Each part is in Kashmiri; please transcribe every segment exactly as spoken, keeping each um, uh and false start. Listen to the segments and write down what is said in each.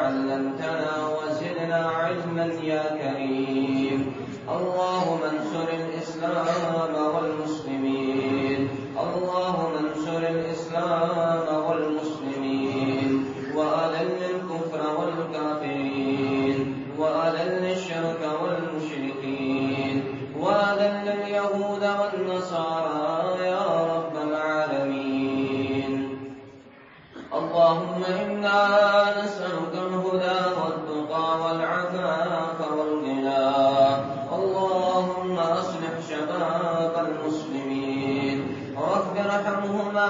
علمتنا وزدنا علما يا كريم. اللهم انصر الإسلام والمسلمين. اللهم انصر الإسلام والمسلمين. وأذل الكفر والكافرين. وأذل الشرك والمشركين. وأذل اليهود والنصارى يا رب العالمين. اللهم إنا نسألك الهدى والتقى والعفاف والغنى. اللهم أصلح شباب المسلمين. رب ارحمهما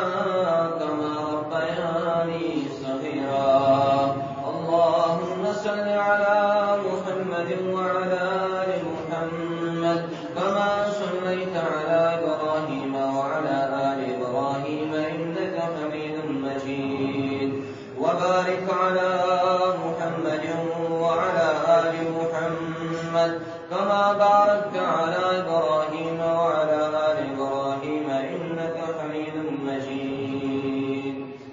كما ربياني صغيرا. اللهم صل على محمد وعلى آل محمد كما صليت على إبراهيم وعلى آل إبراهيم إنك حميد مجيد. وبارك على محمد وعلى آل محمد كما باركت على إبراهيم وعلى آل إبراهيم إنك حميد مجيد.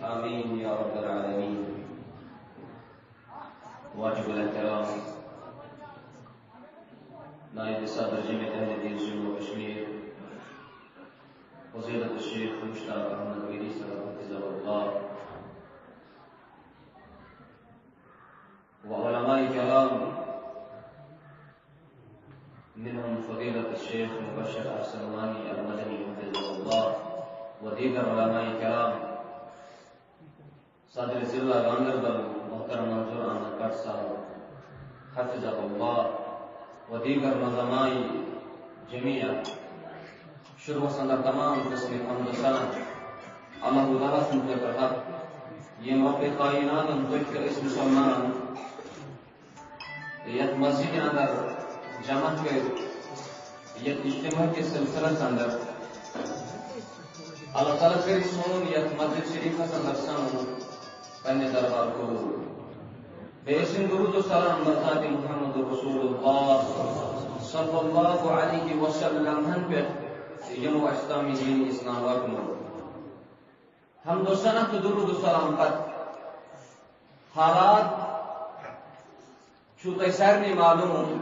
آمين يا رب العالمين. واجب الاحترام نائب صدر جمعیت اہل حدیث جموں و کشمیر، فضیلت الشیخ مشتاق احمد میری صاحب حفظہ اللہ، و علماء کرام، منهم فضیلت الشیخ مبشر احسن وانی المدنی حفظہ اللہ، و دیگر علماء کرام، صدر ضلع گاندربل محترم منظور احمد بٹ صاحب حفظہ اللہ و دیگر مزمائی جمعیت، شروع اندر تمام قسم حمد و ثنا اللہ تعالیٰ سُنٛد پٮ۪ٹھ حق، ییٚمۍ رب کائناتن پٮ۪ٹھ کٔر أسۍ مسلمان۔ یتھ مسجد اندر جمع کٔرِتھ، یتھ اجتماع کِس سلسلس اندر، اللہ تعالیٰ کٔرِتھ سون یتھ مسجد شریفس اندر سمُن پننہِ دربار قبول۔ بیٚیہِ ٲسِن درود و سلام بر ذات محمد رسول اللہ صلی اللہ علیہ وسلم ہن پٮ۪ٹھ، یِمو اسہِ تام یہِ دین اسلام واتنوو۔ حمد و ثنا تہٕ درود و سلام پتہٕ حالات چھُو تۄہہِ سارنٕے معلوم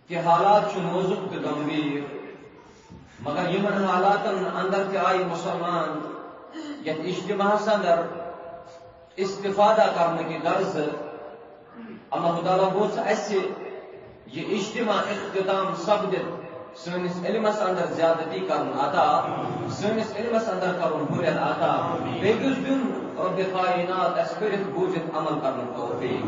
کہِ حالات چھِ نوزُک تہٕ گمبھیر، مگر یِمن حالاتن اندر تہِ آیہِ مسلمان یتھ اجتماعس اندر استفادہ کرنہٕ کہِ غرضہٕ۔ اللہ تعالیٰ گوٚژھ اسہِ یہِ اجتماع اختتام سپدِتھ سٲنِس علمس اندر زیادتی کرُن عطا، سٲنِس علمس اندر کرُن ہُرٮ۪ر عطا، بیٚیہِ گوٚژھ دیُن رب کائنات اسہِ پٔرِتھ بوٗزِتھ عمل کرنُک توفیق۔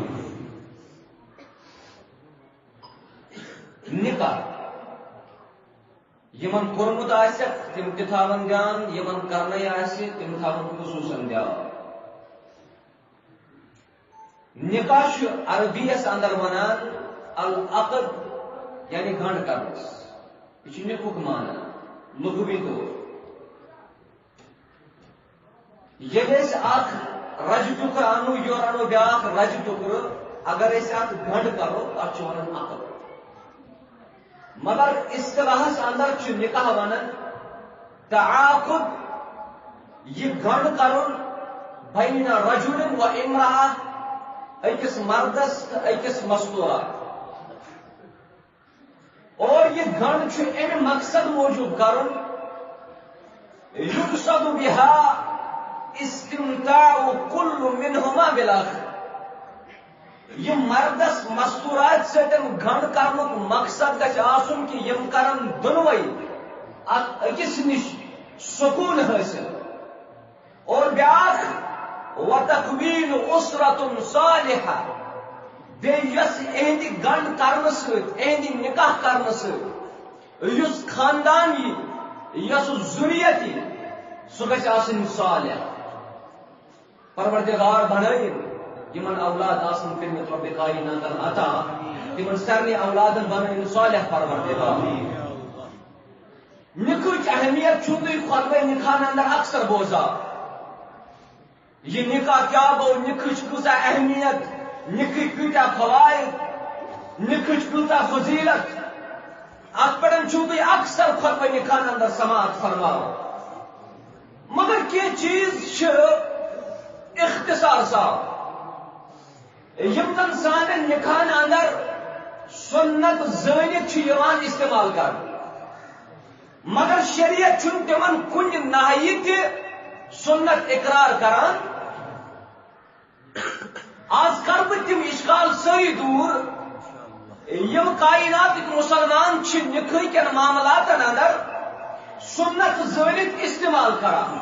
نکاح یِمن کوٚرمُت آسٮ۪کھ، تِم تہِ تھاون دیان، یِمن کرنے آسہِ، تِم تھاون خصوصاً دیان۔ نکاح چھُ عربی یس اندر ونان العقد، یعنی گنڈ کرنس۔ یہِ چھُ نکاحُک معنی لغوی طور۔ ییٚلہِ أسۍ اکھ رجہِ ٹُکرٕ انو، یورٕ انو بیاکھ رجہِ ٹُکرٕ، اگر أسۍ اتھ گنڈ کرو، تتھ چھِ ونان عقد۔ مگر اصطلاحس اندر چھُ نکاح ونان تعاقد، یہِ گنڈ کرُن بین رجل و امرأة، أکِس مردس تہٕ أکِس مستورات۔ اور یہِ گنڈ چھُ امہِ مقصد موٗجوٗب کرُن، یقصد بها استمتاع كل منهما بالآخر۔ یہِ مردس مستورات سۭتۍ گنڈ کرنُک مقصد گژھِ آسُن کہِ یِم کرن دۄنوَے اکھ أکِس نِش سکوٗن حٲصِل۔ اور بیاکھ، وتكوين أسرة صالحة، بیٚیہِ یۄس اِہِنٛدِ گنڈ کرنہٕ سۭتۍ، اِہِنٛدِ نکاح کرنہٕ سۭتۍ یُس خاندان یی، یۄس ذُریت یی، سُہ گژھِ آسٕنۍ صالح۔ پروردگار بنٲیِن یِمن اولاد آسن کٔرمٕتۍ رب کائناتن عطا، تِمن سارنٕے اولادن بنٲیِن صالح پروردگار۔ نکاحٕچ اہمیت چھُو تُہۍ خطبہ نکاحن اندر اکثر بوزان۔ یہِ نکاح کیٛاہ گوٚو، نکاحٕچ کۭژاہ اہمیت، نکاحٕکۍ کۭتیٛاہ فوائد، نکاحٕچ کۭژاہ فضیلت، اتھ پٮ۪ٹھ چھُو تُہۍ اکثر خطبہ نکاحن اندر سماعت فرماوان۔ مگر کینٛہہ چیٖز چھِ اختصار سان۔ یِم زن سانٮ۪ن نکاحن اندر سنت زٲنِتھ چھِ یِوان استعمال کرنہٕ، مگر شریعت چھُنہٕ تِمن کُنہِ ناحیہِ تہِ سنت اقرار کران۔ آز کرٕ بہٕ تِم اشکال سٲری دوٗر، یِم کائناتٕکۍ مسلمان چھِ نکاح کٮ۪ن معاملاتن اندر سنت زٲنِتھ استعمال کران۔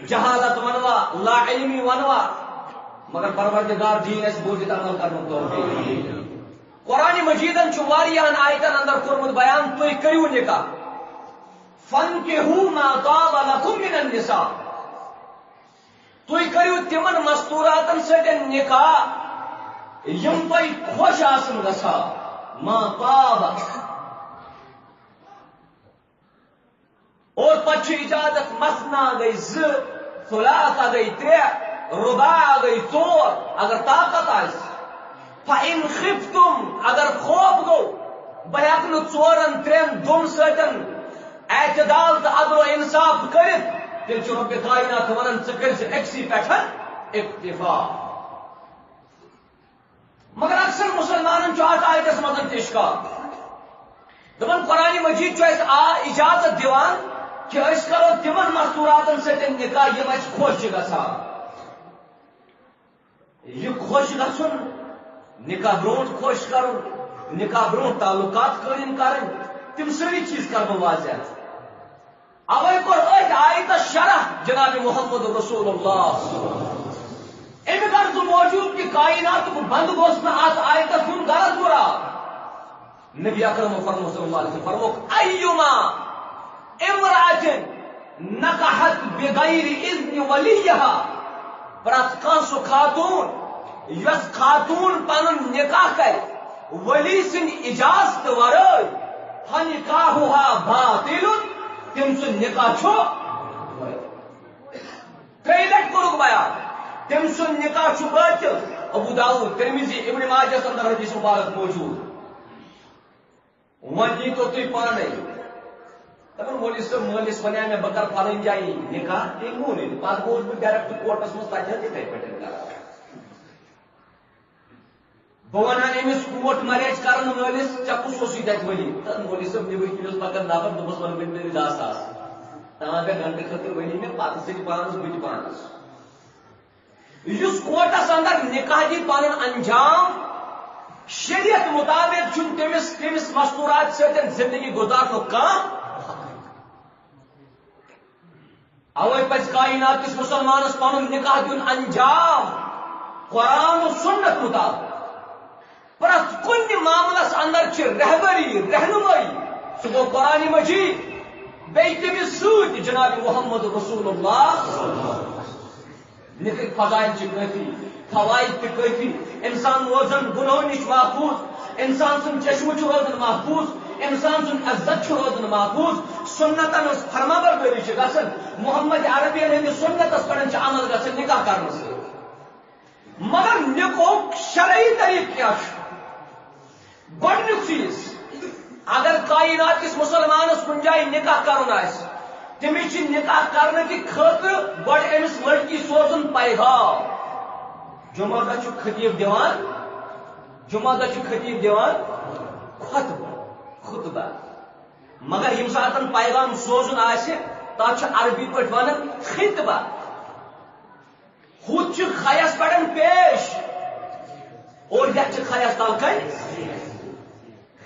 جہالت ونوا، لا علمی ونوا، مگر پروردگار دین اَسہِ بوٗزِتھ عمل کرنُک توفیق۔ قرآن مجیدن چھُ واریاہن آیتن اندر کوٚرمُت بیان، تُہۍ کٔرِو نکاح۔ فَانْكِحُوا مَا طَابَ لَكُمْ مِنَ النِّسَاءِ۔ تُہۍ کٔرِو تِمن مستوٗراتن سۭتۍ نکاح، یِم تۄہہِ خۄش آسن گژھان۔ ما طاب۔ اور پتہٕ چھُ اجازت، مثنیٰ گٔے زٕ، ثلاثہ گٔے ترٛےٚ، رباع گٔے ژور، اگر طاقت آسہِ۔ فَإِنْ خِفْتُمْ، اگر خوف گوٚو، بہٕ ہٮ۪کہٕ نہٕ ژورن، ترٛٮ۪ن، دۄن سۭتۍ اعتدال تہٕ عدل و انصاف کٔرِتھ، تیٚلہِ چھُ رۄبِ کائنات ونان، ژٕ کٔرۍ زِ أکسٕے پٮ۪ٹھ اکتفا۔ مگر اکثر مسلمانن چھُ اتھ آیتس منٛز تہِ اشکال۔ دپان، قرآن مجید چھُ اسہِ آ اجازت دِوان کہِ أسۍ کرو تِمن مستوراتن سۭتۍ نکاح، یِم اسہِ خۄش چھِ گژھان۔ یہِ خۄش گژھُن، نکاح برونٛٹھ خۄش کرُن، نکاح برونٛٹھ تعلقات قٲیِم کرٕنۍ، تِم سٲری چیٖز کرٕ بہٕ واضح۔ اوے کوٚر أتھۍ آیتس شرح جناب محمد رسول اللہ۔ اَمہِ غرضہٕ موجود کہِ کائناتُک بند گوٚژھ نہٕ اتھ آیتس ہُنٛد غرض مراد۔ نبی اکرم فرمو صلی اللہ علیہ وسلم فرموک، ایما امرأة نکحت بغیر اذن ولیہا، پرٛٮ۪تھ کانٛہہ سُہ خاتوٗن یۄس خاتوٗن پنُن نکاح کرِ ولی سٕنٛدِ اجازتہٕ ورٲے، فنکاحہا باطل، تٔمۍ سُنٛد نکاح چھُ۔ ترٛیٚیہِ لٹہِ کوٚرُکھ بیان، تٔمۍ سُنٛد نکاح چھُ باطل۔ ابو داؤد، ترمذی، ابن ماجہ ہس اندر حدیث مبارک موجود۔ وۄنۍ دیٖتو تُہۍ پانے۔ دَپان، مولوی صٲب، مٲلِس وَنیٛاے مےٚ، بہٕ کَرٕ فَلٲنۍ جایہِ نِکاح، تٔمۍ مون نہٕ۔ پَتہٕ گوس بہٕ direct court-س منٛز، تَتہِ حظ یِتھَے پٲٹھۍ کَران۔ بہٕ وَنہٕ ہا أمِس court marriage کَرَن وٲلِس، "ژےٚ کُس اوسُے تَتہِ ؤلی؟" تہٕ مولوی صٲب نیٚبٕرۍ کِنۍ اوس پَکان نَفر، دوٚپمَس، "وَلہٕ مےٚ دِ دَہ ساس، تام بےٚ گھنٹہٕ خٲطرٕ ؤلی مےٚ، پَتہٕ ژٕ تہِ پانَس، بہٕ تہِ پانَس۔" یُس court-س اندر نکاح دی پنُن انجام، شریعت مطابق چھُنہٕ تٔمِس، تٔمِس مستورات سۭتۍ زندگی گزارنُک کانٛہہ حق۔ اوے پزِ کائنات کِس مسلمانس پنُن نکاح دیُن انجام قرآن و سنت مطابق۔ پرٛٮ۪تھ کُنہِ معاملس اندر چھِ رہبری، رہنمٲیی۔ سُہ گوٚو قرآن مجید، بیٚیہِ تٔمِس سۭتۍ جناب محمد رسول اللہ۔ نِکٕکۍ فضائل چھِ کٲفی، فوائد تہِ کٲفی۔ انسان روزن گناہو نِش محفوظ، انسان سُنٛد چشمہٕ چھُ روزان محفوظ، انسان سُنٛد عزت چھُ روزان محفوظ۔ سنتن ہٕنٛز فرما بردٲری چھِ گژھان، محمد عربین ہٕنٛدِس سنتس پٮ۪ٹھ چھِ عمل گژھان نکاح کرنہٕ سۭتۍ۔ مگر نکاحُک شرعی طریقہٕ کیٛاہ چھُ؟ گۄڈٕنیُک چیٖز، اگر کائنات کِس مسلمانس کُنہِ جایہِ نکاح کرُن آسہِ، تٔمِس چھِ نکاح کرنہٕ کہِ خٲطرٕ گۄڈٕ أمِس لڑکی سوزُن پیغام۔ جمعہ دۄہ چھُ خطیب دِوان، جمعہ دۄہ چھُ خطیب دِوان خطبہ، خطبہ۔ مگر ییٚمہِ ساتہٕ پیغام سوزُن آسہِ، تَتھ چھِ عربی پٲٹھۍ وَنان خطبہ۔ ہُتھ چھُ خیَس پٮ۪ٹھ پیش، اور یتھ چھِ خیَس تل کَنہِ۔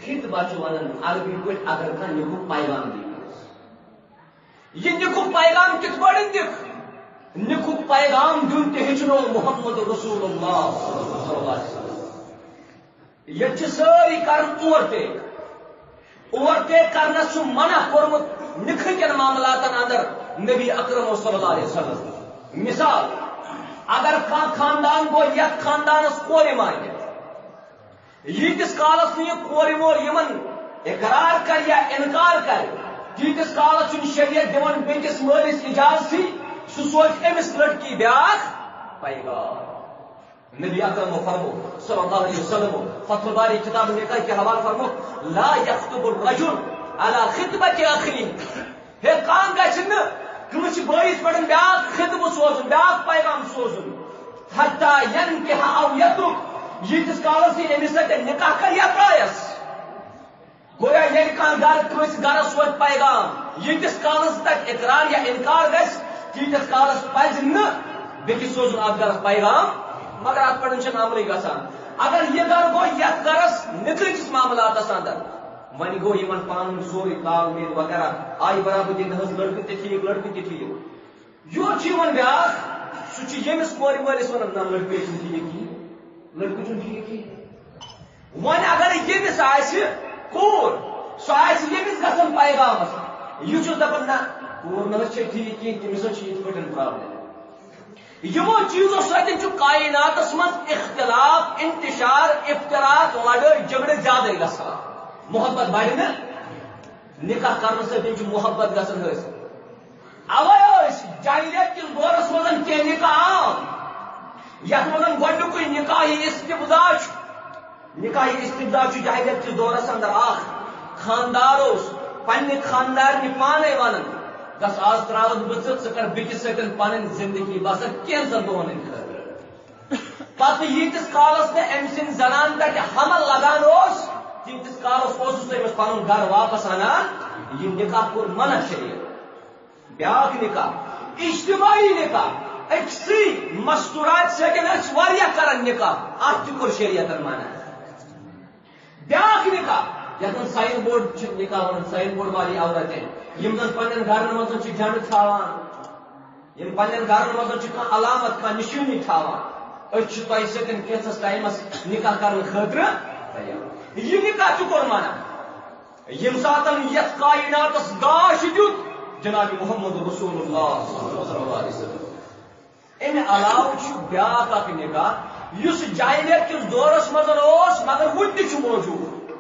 خطبہ چھُ وَنان عربی پٲٹھۍ اگر کانٛہہ نِکُک پیغام دی۔ یہِ نِکُک پیغام کِتھ پٲٹھۍ دِکھ؟ نِکُک پیغام دیُن تہِ ہیٚچھنو محمد رسول اللہ صلی اللہ علیہ وسلم۔ ییٚتہِ چھِ سٲری کران overtake۔ Overtake کرنس چھُ منع کوٚرمُت نِکہٕ کٮ۪ن معاملاتن اندر نبی اکرم صلی اللہ علیہ وسلم۔ مثال، اگر کانٛہہ خاندان گوٚو، یتھ خاندانس کورِ مانہِ، ییٖتِس کالس نہٕ یہِ کورِ مول یِمن اقرار کرِ یا انکار کرِ، تیٖتِس کالس چھُنہٕ شریعت دِوان بیٚکِس مٲلِس اجازتھٕے، سُہ سوزِ أمِس لڑکی بیٛاکھ پیغام۔ نبی اکرم فرمو صلی اللہ علیہ وسلم، فتح الباری کتاب نکاح کے حوالے فرمو، لا یخطب الرجل علی خطبۃ اخیہ۔ ہے، کانٛہہ گژھِ نہٕ کٲنٛسہِ بٲیِس پٮ۪ٹھ بیٛاکھ خطبہٕ سوزُن، بیٛاکھ پیغام سوزُن۔ حتی ینکح او یترک، ییٖتِس کالس یہِ أمِس سۭتۍ نکاح کرِ یا ترٛایس۔ گویا ییٚلہِ کانٛہہ گرٕ کٲنٛسہِ گرس ووت پیغام، ییٖتِس کالس تتہِ اقرار یا انکار گژھِ، تیٖتِس کالس پزِ نہٕ بیٚکِس سوزُن اتھ گرس پیغام، مگر اتھ پٮ۪ٹھ چھُنہٕ عملٕے گژھان۔ اگر یہِ گرٕ گوٚو یتھ گرس نکٲحکِس معاملاتس اندر، وۄنۍ گوٚو یِمن پانہٕ ؤنۍ سورُے تال میل وغیرہ، آیہِ برابردی، نہ حظ لڑکہٕ تہِ ٹھیٖک، لڑکہٕ تہِ ٹھیٖک۔ یورٕ چھُ یِوان بیٛاکھ، سُہ چھُ ییٚمِس کورِ مٲلِس وَنان، "نہ، لٔڑکہٕ چھُنہٕ ٹھیٖک کِہیٖنۍ، لٔڑکہٕ چھُنہٕ ٹھیٖک کِہیٖنۍ۔" وۄنۍ اگر ییٚمِس آسہِ کوٗر، سُہ آسہِ ییٚمِس گژھان پیغامَس، یہِ چھُس دَپان، "نہ، کوٗر نہ حظ چھےٚ ٹھیٖک کِہیٖنۍ، تٔمِس حظ چھِ یِتھ پٲٹھۍ پرابلم۔" یِمو چیٖزو سۭتۍ چھُ کائناتَس منٛز اختلاف، انتشار، افتراق، لڑٲے جھگڑٕ زیادَے گژھان۔ محبت بڑِ نہٕ، نکاح کرنہٕ سۭتۍ چھُ محبت گژھان حٲصِل۔ اوے ٲسۍ جاہلیت کِس دورس منٛز کینٛہہ نکاح عام، یتھ منٛز گۄڈنیُکُے نکاح استبداع چھُ۔ نکاح استبداع چھُ جاہلیت کِس دورس اندر اکھ خاندار اوس پننہِ خاندارنہِ پانے ونان، "گژھ، آز تراوتھ بہٕ ژٕ، ژٕ کر بیٚکِس سۭتۍ پنٕنۍ زندگی بسر کینٛژن دۄہن ہٕنٛدِ خٲطرٕ۔" پتہٕ ییٖتِس کالس نہٕ أمۍ سٕنٛدِ زنان پٮ۪ٹھ حمل لگان اوس، تیٖتِس کالس اوسُس تٔمِس پنُن گرٕ واپس انان۔ یہِ نکاح کوٚر منع شریعت۔ بیاکھ نکاح، اجتماعی نکاح، أکسٕے مستورات سۭتۍ ٲسۍ واریاہ کران نکاح، اتھ تہِ کوٚر شریعتن منع۔ بیاکھ نکاح، یتھ زن ساین بورڈ چھِ نکاح ونان، ساین بورڈ والی عورتیں، یِم زن پننٮ۪ن گرن منٛز چھِ جنڈٕ تھاوان، یِم پننٮ۪ن گرن منٛز چھِ کانٛہہ علامت، کانٛہہ نشٲنی تھاوان، أسۍ چھِ تۄہہِ سۭتۍ کینٛژھس ٹایمس نکاح کرنہٕ خٲطرٕ تیار۔ یہِ نکاح تہِ کوٚر منع۔ ییٚمہِ ساتن یتھ کائناتس گاش دیُت جناب محمد رسول اللہ صلی اللہ علیہ وسلم۔ امہِ علاوٕ چھُ بیاکھ اکھ نکاح، یُس جاہلیت کِس دورس منٛز اوس، مگر وُنہِ تہِ چھُ موجود۔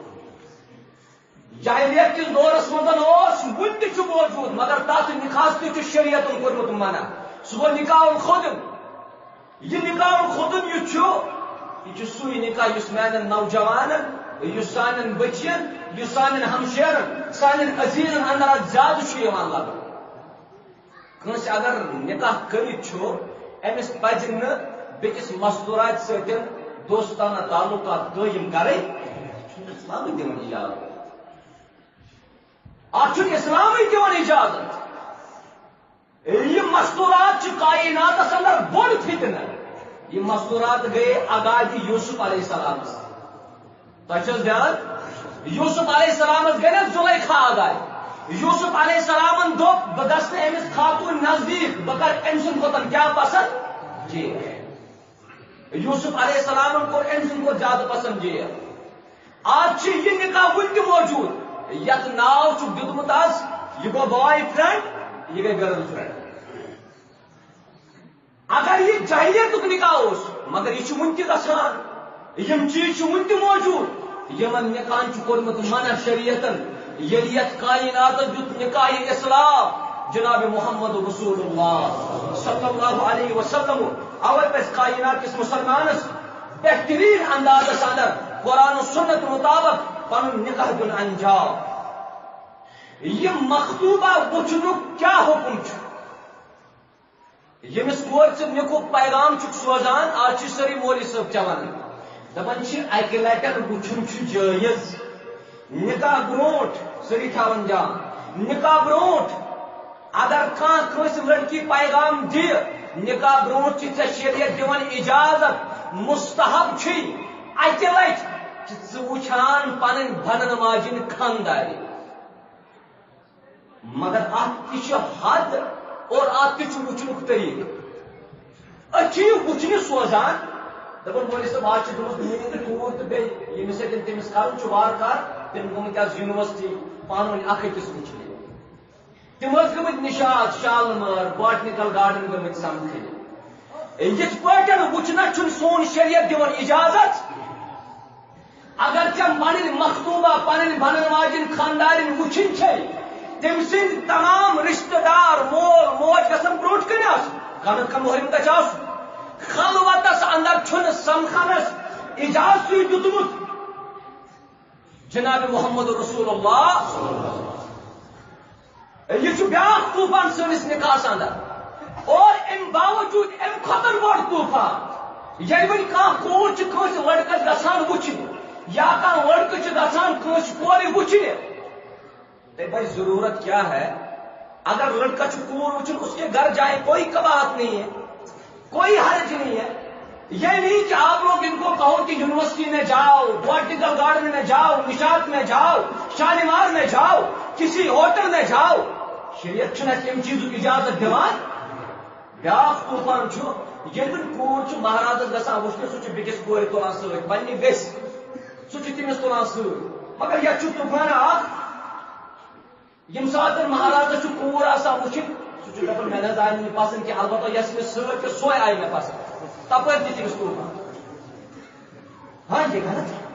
جاہلیت کِس دورس منٛز اوس، وُنہِ تہِ چھُ موجود، مگر تتھ نکاحس تہِ چھُ شریعتن کوٚرمُت منع۔ سُہ گوٚو نکاح الخدن۔ یہِ نکاح الخدن یُس چھُ، یہِ چھُ سُے نکاح یُس میانٮ۪ن نوجوانن، یُس سانٮ۪ن بچین، یُس سانٮ۪ن ہمشیرن، سانٮ۪ن عزیزن اندر اتھ زیادٕ چھُ یِوان لبنہٕ۔ کٲنٛسہِ اگر نکاح کٔرِتھ چھُ، أمِس پزِ نہٕ بیٚکِس مستوراتہِ سۭتۍ دوستانہ تعلقات قٲیِم کرٕنۍ۔ چھُنہٕ اسلامٕے دِوان اجازت۔ اتھ چھُنہٕ اسلامٕے دِوان اجازت۔ یہِ مستورات چھِ کائناتس اندر بوٚڑ فتنہٕ۔ یہِ مستورات گٔے اگادِ یوسف علیہ السلامس۔ تۄہہِ چھُ حظ دھیان؟ یوسف علیہ السلامس گٔے نا زلیخا اگادِ۔ یوسف علیہ السلامن دوٚپ، "بہٕ گژھٕ نہٕ أمِس خاتوٗن نزدیٖک، بہٕ کرٕ أمۍ سُنٛد کھۄتن کیٛاہ پسند؟" جی۔ یوسف علیہ السلامن کوٚر أمۍ سُنٛد کھۄتہٕ زیادٕ پسند جی۔ آز چھُ یہِ نکاح وُنہِ تہِ موجود، یتھ ناو چھُکھ دیُتمُت آز، یہِ گوٚو بوائے فرینڈ، یہِ گٔے گرل فرینڈ۔ اگر یہِ جاہلیتُک نکاح اوس، مگر یہِ چھُ وُنہِ تہِ گژھان۔ یِم چیٖز چھِ وُنہِ تہِ موجود۔ یِمن نکاحن چھُ کوٚرمُت منع شریعتن۔ ییٚلہِ یتھ کائناتس دیُت نکاح اصلاح جناب محمد رسول اللہ صلی اللہ علیہ وسلم۔ اوے پزِ کائنات کِس مسلمانس بہترین اندازس اندر قرآن و سنت مطابق پنُن نکاح دیُن انجام۔ یہِ مخطوبہ وُچھنُک کیٛاہ حکم چھُ؟ ییٚمِس کورِ ژٕ نِکُک پیغام چھُکھ سوزان، آز چھِ سٲری مولوی صٲب چٮ۪وان۔ دَپان چھِ، اَکہِ لَٹٮ۪ن وُچھُن چھُ جٲیِز۔ نِکاح برونٛٹھ، سٲری تھاوان جان، نِکاح برونٛٹھ اگر کانٛہہ کٲنٛسہِ لڑکی پیغام دِیہِ، نِکاح برونٛٹھ چھِ ژےٚ شریعت دِوان اِجازت، مستحب چھُے اَکہِ لَٹہِ کہِ ژٕ وُچھان پنٕنۍ بنَن واجِنۍ خانٛدارِ۔ مگر اتھ تہِ چھِ حد اور اتھ تہِ چھُ وٕچھنُک طریٖقہٕ۔ أسۍ چھِ یہِ وٕچھنہِ سوزان، دَپان، "مولوی صٲب، آز چھِ گٔمٕژ میٛٲنۍ کوٗر تہٕ بیٚیہِ ییٚمِس سۭتۍ تٔمِس کرُن چھُ وارٕ کارٕ، تِم گٔمٕتۍ آز یونیورسٹی، پانہٕ ؤنۍ اکھ أکِس وٕچھنہِ۔ تِم ٲسۍ گٔمٕتۍ نِشاط، شالمٲر، باٹنیکل گارڈن گٔمٕتۍ سمکھنہِ۔" یِتھ پٲٹھۍ وٕچھنس چھُنہٕ سون شریعت دِوان اجازت۔ اگر ژےٚ پنٕنۍ مخطوبہ، پنٕنۍ بنن واجٮ۪ن خاندارٮ۪ن وٕچھِنۍ چھے، تٔمۍ سٕنٛدۍ تمام رشتہٕ دار، مول موج گژھن برونٛٹھ کنہِ آسُن، گۄڈٕنیتھ کم محرم گژھِ آسُن۔ خلوتس اندر چھُنہٕ سمکھنس اجازتٕے دیُتمُت جناب محمد رسول اللہ۔ یہِ چھُ بیاکھ طوفان سٲنِس نکاحس اندر۔ اور امہِ باوجود امہِ کھۄتہٕ بوٚڑ طوفان، ییٚلہِ وۄنۍ کانٛہہ کوٗر چھِ کٲنٛسہِ لڑکس گژھان وٕچھنہِ، یا کانٛہہ لڑکہٕ چھُ گژھان کٲنٛسہِ کورِ وٕچھنہِ، تیٚلہِ بھائی ضروٗرت کیا ہے؟ اگر لڑکا چھُ کوٗر وٕچھُن، اس کے گھر جائے، کوئی قباحت نہیں ہے، کوئی حرج نہیں ہے۔ یہ نہیں کہ آپ لوگ ان کو کہو کہ یونیورسٹی میں جاؤ، بوٹینیکل گارڈن میں جاؤ، نشاط میں جاؤ، شالیمار میں جاؤ، کسی ہوٹل میں جاؤ۔ شریعت چھُنہٕ اَسہِ اَمہِ چیٖزُک اجازت دِوان۔ بیٛاکھ طوٗفان چھُ، ییٚلہِ وۄنۍ کوٗر چھُ مہرازس گژھان وٕچھنہِ، سُہ چھُ بیٚکِس کورِ تُلان سۭتۍ، پننہِ ویسہِ، سُہ چھُ تٔمِس تُلان سۭتۍ۔ مگر یتھ چھُ طوٗفان اکھ، ییٚمہِ ساتہٕ مہرازس چھُ کوٗر آسان وٕچھِنۍ، سُہ چھُ دپان، "مےٚ نہ حظ آیہِ نہٕ یہِ پسنٛد کینٛہہ، البتہ یۄس مےٚ سۭتۍ چھِ، سۄے آیہِ مےٚ پسنٛد۔" تپٲرۍ تہِ تٔمِس طوٗفان۔ ہاں، یہِ غلط۔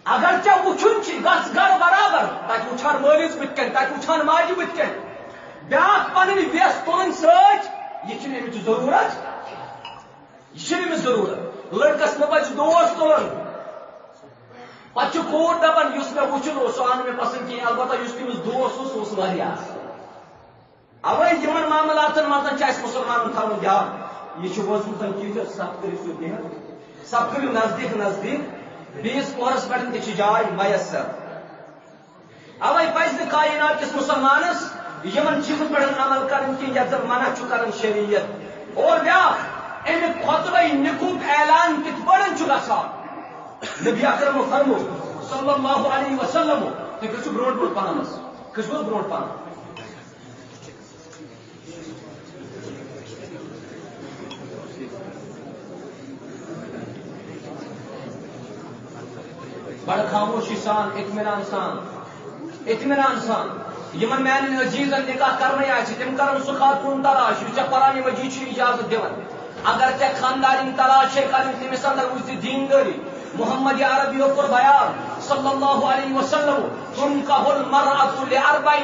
اگر ژےٚ وٕچھُن چھُ، گژھ گرٕ برابر، تتہِ وٕچھان مٲلِس بٕتھِ کنہِ، تتہِ وٕچھان ماجہِ بٕتھِ کنہِ۔ بیٛاکھ پنٕنۍ ویس تُلٕنۍ سۭتۍ، یہِ چھِنہٕ اَمِچ ضروٗرت، یہِ چھِنہٕ أمِس ضروٗرت۔ لڑکس مہ پزِ دوس تُلُن۔ پتہٕ چھِ کوٗر دپان، "یُس مےٚ وٕچھُن اوس، سُہ آو نہٕ مےٚ پسنٛد کِہیٖنۍ، البتہ یُس تٔمِس دوس اوس، سُہ اوس واریاہ اصل۔" اوے یِمن معاملاتن منٛز چھِ اَسہِ مُسلمانن تھاوُن یاد، یہِ چھُ ووتمُت کہِ سب کٔرِو سُہ دِنہٕ، سب کٔرِو نزدیٖک نزدیٖک، بیٚیِس پوہرس پٮ۪ٹھ تہِ چھِ جاے میسر۔ اوے پزِ نہٕ کائنات کِس مُسلمانس یِمن چیٖزن پٮ۪ٹھ عمل کرُن کینٛہہ، یتھ زن منع چھُ کران شریعت۔ اور بیٛاکھ، اَمہِ خطبہ نکوٗک اعلان کِتھ پٲٹھۍ چھُ گژھان؟ نبی اکرم فرمو صلی اللہ علیہ وسلم، تُہۍ کٔرِو برونٛٹھ برونٛٹھ پہنس، کٔرِو برونٛٹھ پہن۔ بڑٕ خاموشی سان، اطمینان سان، اطمینان سان۔ یِمن میانٮ۪ن عزیزن نکاح کرنے آسہِ، تِم کرن سُہ خاتون تلاش، یُس ژےٚ قرآن مجید چھُ اجازت دِوان۔ اگر ژےٚ خاندارِنۍ تلاش چھے کرٕنۍ، تٔمِس اندر وٕچھ زِ دیندٲری۔ محمد عربی یو کوٚر بیان صلی اللہ علیہ وسلم، "تنکح المرأة لأربع"،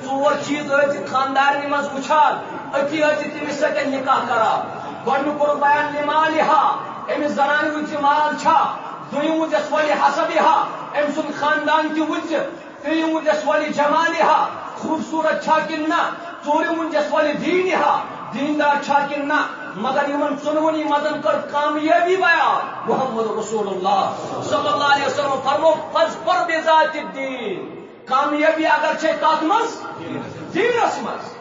ژور چیٖز ٲسۍ زِ خاندارنہِ منٛز وٕچھان، أتی ٲسۍ زِ تٔمِس سۭتۍ نکاح کران۔ گۄڈٕنیُک کوٚرُکھ بیان لمالها، أمِس زنانہِ وٕچھ زِ مال چھا، دوٚیِم وٕچھ یَس ولی حسبها، أمۍ سُنٛد خاندان تہِ وٕچھ زِ، ترٛیٚیِم وٕچھ یَس ولی جمالها، خوٗبصوٗرت چھا کِنہٕ نہ، ژوٗرِم وٕچھ یَس ولی دینها، دیندار چھا کِنہٕ نہ۔ مگر یِمن ژۄنوٕنی منٛزن کٔر کامیٲبی بیان۔ محمد رسول اللہ صلی اللہ علیہ وسلم فرمو، "فاظفر بذات الدین"، کامیٲبی اگر چھے کتھ منٛز؟ دیٖنس منٛز۔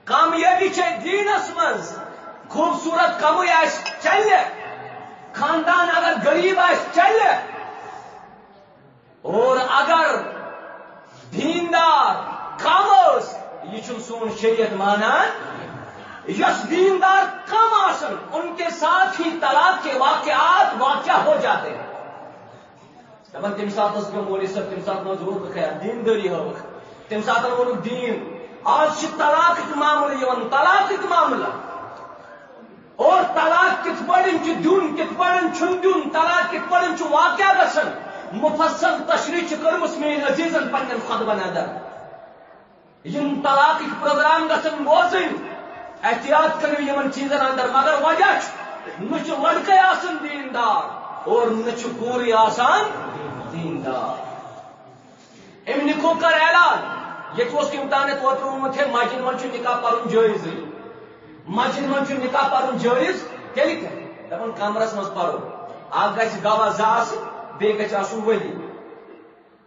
کامیٲبی چھے دیٖنس منٛز۔ خوٗبصوٗرت کمٕے آسہِ، چلہِ۔ خاندان اگر غریب آسہِ، چلہِ۔ اور اگر دیندار کم ٲس، یہِ چھُنہٕ سون شریعت مانان۔ یۄس دیندار کم آسن، ان کے ساتھ ہی طلاق کے واقعات واقع ہو جاتے ہیں۔ دپان، تمہِ ساتہٕ ٲس مےٚ مولوی صٲب، تمہِ ساتہٕ منٛز روٗد نہٕ خیال، دیندٲری ہٲوٕکھ۔ تمہِ ساتہٕ ووٚنُکھ دیٖن۔ آز چھِ طلاقٕکۍ معاملہٕ یِوان، طلاقٕکۍ معاملہٕ۔ اور طلاق کِتھ پٲٹھۍ چھُ دیُن، کِتھ پٲٹھۍ چھُنہٕ دیُن، طلاق کِتھ پٲٹھۍ چھُ واقع گژھان، مفصل تشریح چھِ کٔرمٕژ میٲنۍ عزیزن پننٮ۪ن خطبن اندر۔ یِم طلاقٕکۍ پروگرام گژھن بوزٕنۍ، احتیاط کٔرِو یِمن چیٖزن اندر۔ مگر وجہ چھُ، نہ چھُ لڑکے آسان دیندار اور نہ چھُ کوٗرٕے آسان دیندار۔ أمۍ نِکو کر اعلان، ییٚتہِ اوس کٔمۍ تام اوترٕ ووٚنمُت، ہے، مسجد منٛز چھُ نکاح پرُن جٲیزٕے۔ مسجد منٛز چھُ نکاح پرُن جٲیز، تیٚلہِ کیٛاہ؟ دپان کمرس منٛز پرو۔ اکھ گژھِ گواہ زٕ آسٕنۍ، بیٚیہِ گژھِ آسُن ؤلی۔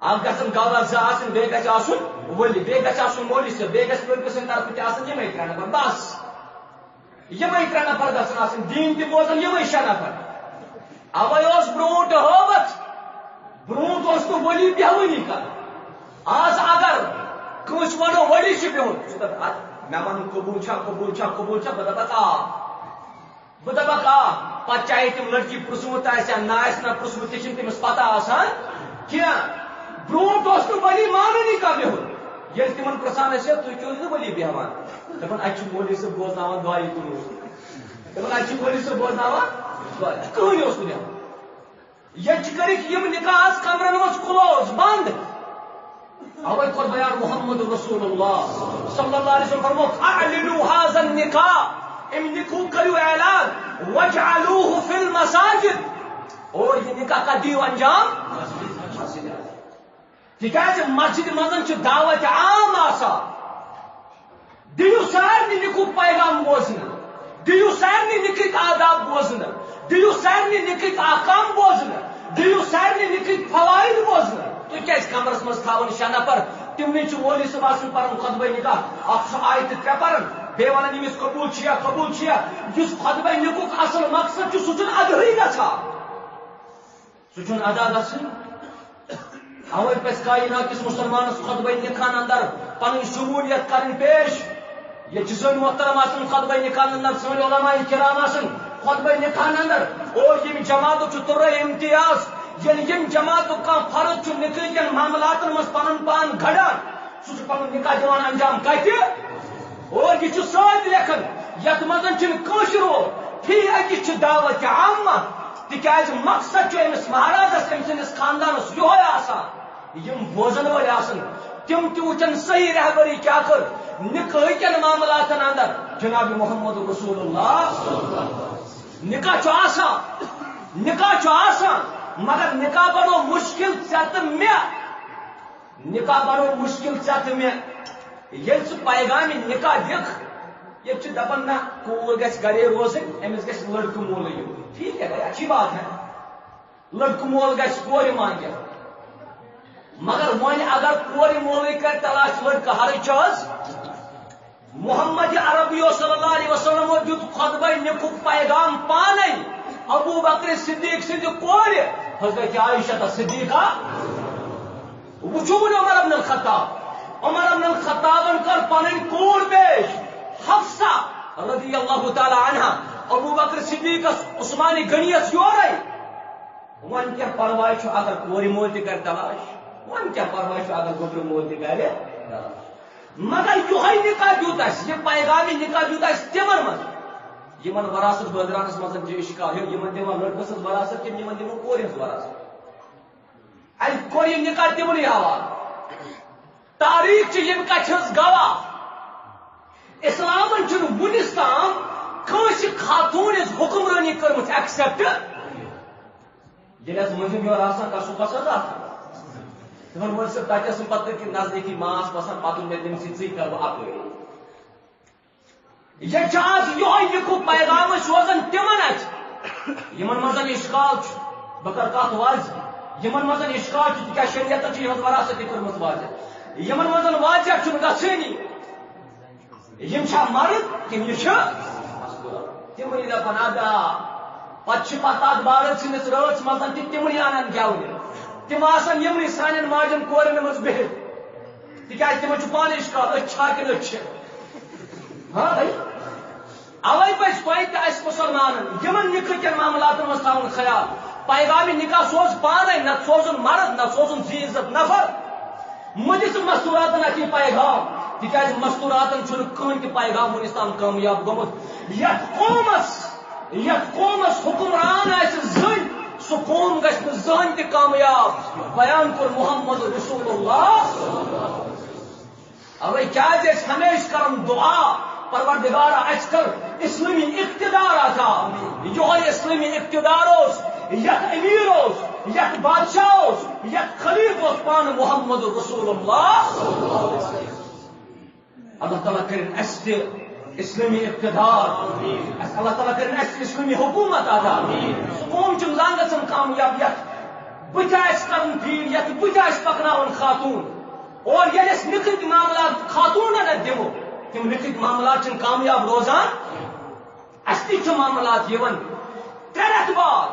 اکھ گژھن گواہ زٕ آسٕنۍ، بیٚیہِ گژھِ آسُن ؤلی، بیٚیہِ گژھِ آسُن مولوی صٲب، بیٚیہِ گژھِ لٔڑکہٕ سٕنٛدِ طرفہٕ تہِ آسٕنۍ یِمے ترٛےٚ نفر، بس۔ یِمے ترٛےٚ نفر گژھن آسٕنۍ، دیٖن تہِ بوزن یِمے شےٚ نفر۔ اوے اوس برونٛٹھ ہٲوتھ، برونٛٹھ اوس نہٕ ؤلی بیہوٲنی کران۔ آز اگر کٲنٛسہِ ونو ؤلی چھُ بِہُن، سُہ دپہِ، "ادٕ مےٚ ون قبول چھا، قبول چھا، قبول چھا؟" بہٕ دپکھ، "آ۔" بہٕ دپکھ، آ، پتہٕ چاہے تٔمۍ لڑکی پرژھمُت آسہِ یا نہ آسہِ نہ پرژھمُت، تہِ چھِنہٕ تٔمِس پتہ آسان کینٛہہ۔ برونٛٹھ اوس نہٕ ولی مانٲنی کانٛہہ بِہُن۔ ییٚلہِ تِمن پرژھان ٲسۍ، "ہے، تُہۍ کیٛاہ ٲسِو ولی بیٚہوان؟" دپان، "اَتہِ چھُ مولوی صٲب بوزناوان دعایہِ کُنوُہ۔" دپان، "اَتہِ چھُ مولوی صٲب بوزناوان دعایہِ۔" کٕہٕنۍ اوس نہٕ بیٚہوان۔ ییٚتہِ چھِ کٔرِکھ یِم نکاح آز کمرن منٛز close، بنٛد۔ اوے کوٚر بیان محمد رسول اللہ صلی اللہ علیہ وسلم فرموو، "اعلنوا هذا النکاح"، اَمہِ نکاحُک کٔرِو اعلان، "واجعلوه فی المساجد"، اور یہِ نکاح کتھ دِیِو انجام؟ مسجد۔ تِکیازِ مسجد منٛز چھِ دعوت عام آسان، دِیِو سارنٕے نکاحُک پیغام بوزنہٕ۔ دِیِو سارنٕے نِکٕکۍ آداب بوزنہٕ، دِیِو سارنٕے نِکٕکۍ احکام بوزنہٕ، دِیِو سارنٕے نِکٕکۍ فوائد بوزنہٕ۔ تُہۍ کیازِ کمرس منٛز تھاوان شےٚ نفر؟ تِمنٕے چھُ مولوی صٲب آسان پران خطبہ نکاح، اکھ چھُ آیتہٕ ترٛےٚ پران، بیٚیہِ ونان ییٚمِس قبول چھُیا، قبول چھُیا۔ یُس خطبہ نکاحُک اصل مقصد چھُ، سُہ چھُنہٕ ادہٕے گژھان۔ سُہ چھُنہٕ ادا گژھُن۔ اوے پزِ کائنات کِس مسلمانس خطبہ نکاحن اندر پنٕنۍ شمولیت کرٕنۍ پیش۔ ییٚتہِ چھِ سٲنۍ محترم آسان خطبہ نکاحن اندر، سٲنۍ علماء کرام آسان خطبہ نکاحن اندر۔ اور ییٚمہِ جماعتُک چھُ تُرے امتیاز، ییٚلہِ ییٚمہِ جماعتُک کانٛہہ فرد چھُ نکاح کٮ۪ن معاملاتن منٛز پنُن پان گھڑان، سُہ چھُ پنُن نکاح دِوان انجام کتہِ؟ اور یہِ چھُ سۭتۍ لیکھان، یتھ منٛز چھُنہٕ کٲنٛسہِ رول، فی اکہِ چھِ دعوت عامہ، تِکیازِ مقصد چھُ أمِس مہرازس، أمۍ سٕنٛدِس خاندانس یِہوے آسان۔ یِم بوزن وٲلۍ آسن، تِم تہِ وٕچھن صحیح رہبری کیٛاہ کٔر نکاح کٮ۪ن معاملاتن اندر جناب محمد رسول اللہ۔ نکاح چھُ آسان، نکاح چھُ آسان، مگر نکاح بنوو مشکل ژےٚ تہٕ مےٚ۔ نکاح بنوو مشکل ژےٚ تہٕ مےٚ۔ ییٚلہِ ژٕ پیغامِ نکاح دِکھ، ییٚتہِ چھِ دپان، نہ، کوٗر گژھِ گرے روزٕنۍ، أمِس گژھِ لڑکہٕ مولٕے یُن۔ ٹھیٖک ہے بھائی، اچھی بات ہے۔ لڑکہٕ مول گژھِ کورِ مانگہِ۔ مگر وۄنۍ اگر کورِ مولٕے کرِ تلاش، لڑکہٕ ہرٕے چھُ حظ۔ محمد عربی صلی اللہ علیہ وسلم دیُت خطبہ نکاحُک پیغام پانے ابو بکر صدیق سٕنٛدِ کورِ حضرت عائشہ صدیقہ۔ وٕچھِو وۄنۍ عمر ابن الخطاب، عمر ابن الخطابن کٔر پنٕنۍ کوٗر پیش حفصہ رضی اللہ تعالی عنہا ابو بکر صدیقس، عثمان غنیس یورے۔ وۄنۍ کیٛاہ پرواے چھُ اگر کورِ مول تہِ کرِ تلاش؟ وۄنۍ کیٛاہ پرواے چھُ اگر گوٚبرِ مول تہِ کرِ تلاش؟ مگر یِہوٚے نکاح دیُت اَسہِ، یہِ پیغامِ نکاح دیُت اَسہِ تِمن منٛز، یِمن وراثت بٲگراونس منٛز چھِ اشکال، یِم، یِمن دِوان لڑکہٕ سٕنٛز وراثت کِنہٕ یِمن دِوان کورِ ہٕنٛز وراثت؟ اَسہِ کوٚر یہِ نکاح تِمنٕے حوالہٕ۔ تاریخ چھِ ییٚمہِ کتھِ ہٕنٛز گواہ۔ اسلامن چھُنہٕ وُنِس تام کٲنٛسہِ خاتوٗن ہٕنٛز حکمرٲنی کٔرمٕژ accept۔ ییٚلہِ اَسہِ مٔنٛزِم یورٕ آسان، کَسُب آسان تَتھ۔ تِمن ووٚن سُہ، تَتہِ ٲسٕم پَتہٕ تٔتی نزدیٖکی ماس وَسان، پَتہٕ ووٚن مےٚ تٔمۍ سٕے، ژٕے کَر بہٕ اَپٲری۔ ییٚتہِ چھُ آز یِہوٚے نِکُک پیغام أسۍ سوزان تِمن اَتھِ، یِمن منٛز اِشکال چھُ۔ بہٕ کَرٕ کَتھ واضح، یِمن منٛز اِشکال چھُ، تِکیٛازِ شریعتن چھِ یِہٕنٛز وراثت تہِ کٔرمٕژ واضح۔ یِمن منٛز واضح چھُنہٕ گژھٲنی۔ یِم چھا مرد کِنہٕ یہِ چھِ مستوٗرات؟ تِمنٕے دَپان ادا۔ پتہٕ چھِ پتہٕ اتھ بارس سٕنٛدِس رٲژ منٛز تہِ تِمنٕے انان گٮ۪ونہِ۔ تِم آسان یِمنٕے سانٮ۪ن ماجٮ۪ن کورٮ۪ن منٛز بِہِتھ۔ تِکیٛازِ تِمن چھُ پانہٕ اشکال، أسۍ چھا کِنہٕ أسۍ چھِ؟ ہاں بھائی۔ اوے پزِ تۄہہِ تہِ اسہِ مسلمانن یِمن نِکہٕ کٮ۪ن معاملاتن منٛز تھاوُن خیال۔ پیغامِ نکاح سوز پانے، نتہٕ سوزُن مرد، نتہٕ سوزُن ذی عزت نفر۔ مہ دِ ژٕ مستوراتن اَتھ یہِ پیغام، تِکیٛازِ مستوراتن چھُنہٕ کٕہٕنۍ تہِ پیغام وُنِس تام کامیاب گوٚمُت۔ یَتھ قومس، یَتھ قومس حکمران آسہِ زٔنۍ، سُہ قوم گژھِ نہٕ زٕہٕنۍ تہِ کامیاب۔ بیان کوٚر محمد رسول اللہ۔ اوے کیٛازِ أسۍ ہمیشہِ کران دعا، پروردگارا، اَسہِ کر اسلٲمی اقتدار عطا۔ یِہوٚے اسلٲمی اقتدار اوس، یَتھ امیر اوس، یَتھ بادشاہ اوس، یَتھ خلیفہٕ اوس، پانہٕ محمد رسول اللہ۔ اللہ تعالیٰ کٔرِن اَسہِ تہِ اسلٲمی اقتدار، اَسہِ، اللہ تعالیٰ کٔرِن اَسہِ تہِ اسلٲمی حکوٗمت عطا۔ سُہ قوم چھُنہٕ زانٛہہ گژھان کامیاب، یَتھ بٕتھِ آسہِ کرُن دیٖن، یَتھ بٕتھِ آسہِ پکناوُن خاتوٗن۔ اور ییٚلہِ أسۍ نِکٕتۍ معاملات خاتوٗنن اَتھِ دِمو، تِم نِکٕتۍ معاملات چھِنہٕ کامیاب روزان۔ اَسہِ تہِ چھِ معاملات یِوان ترٛےٚ رٮ۪تھ بعد،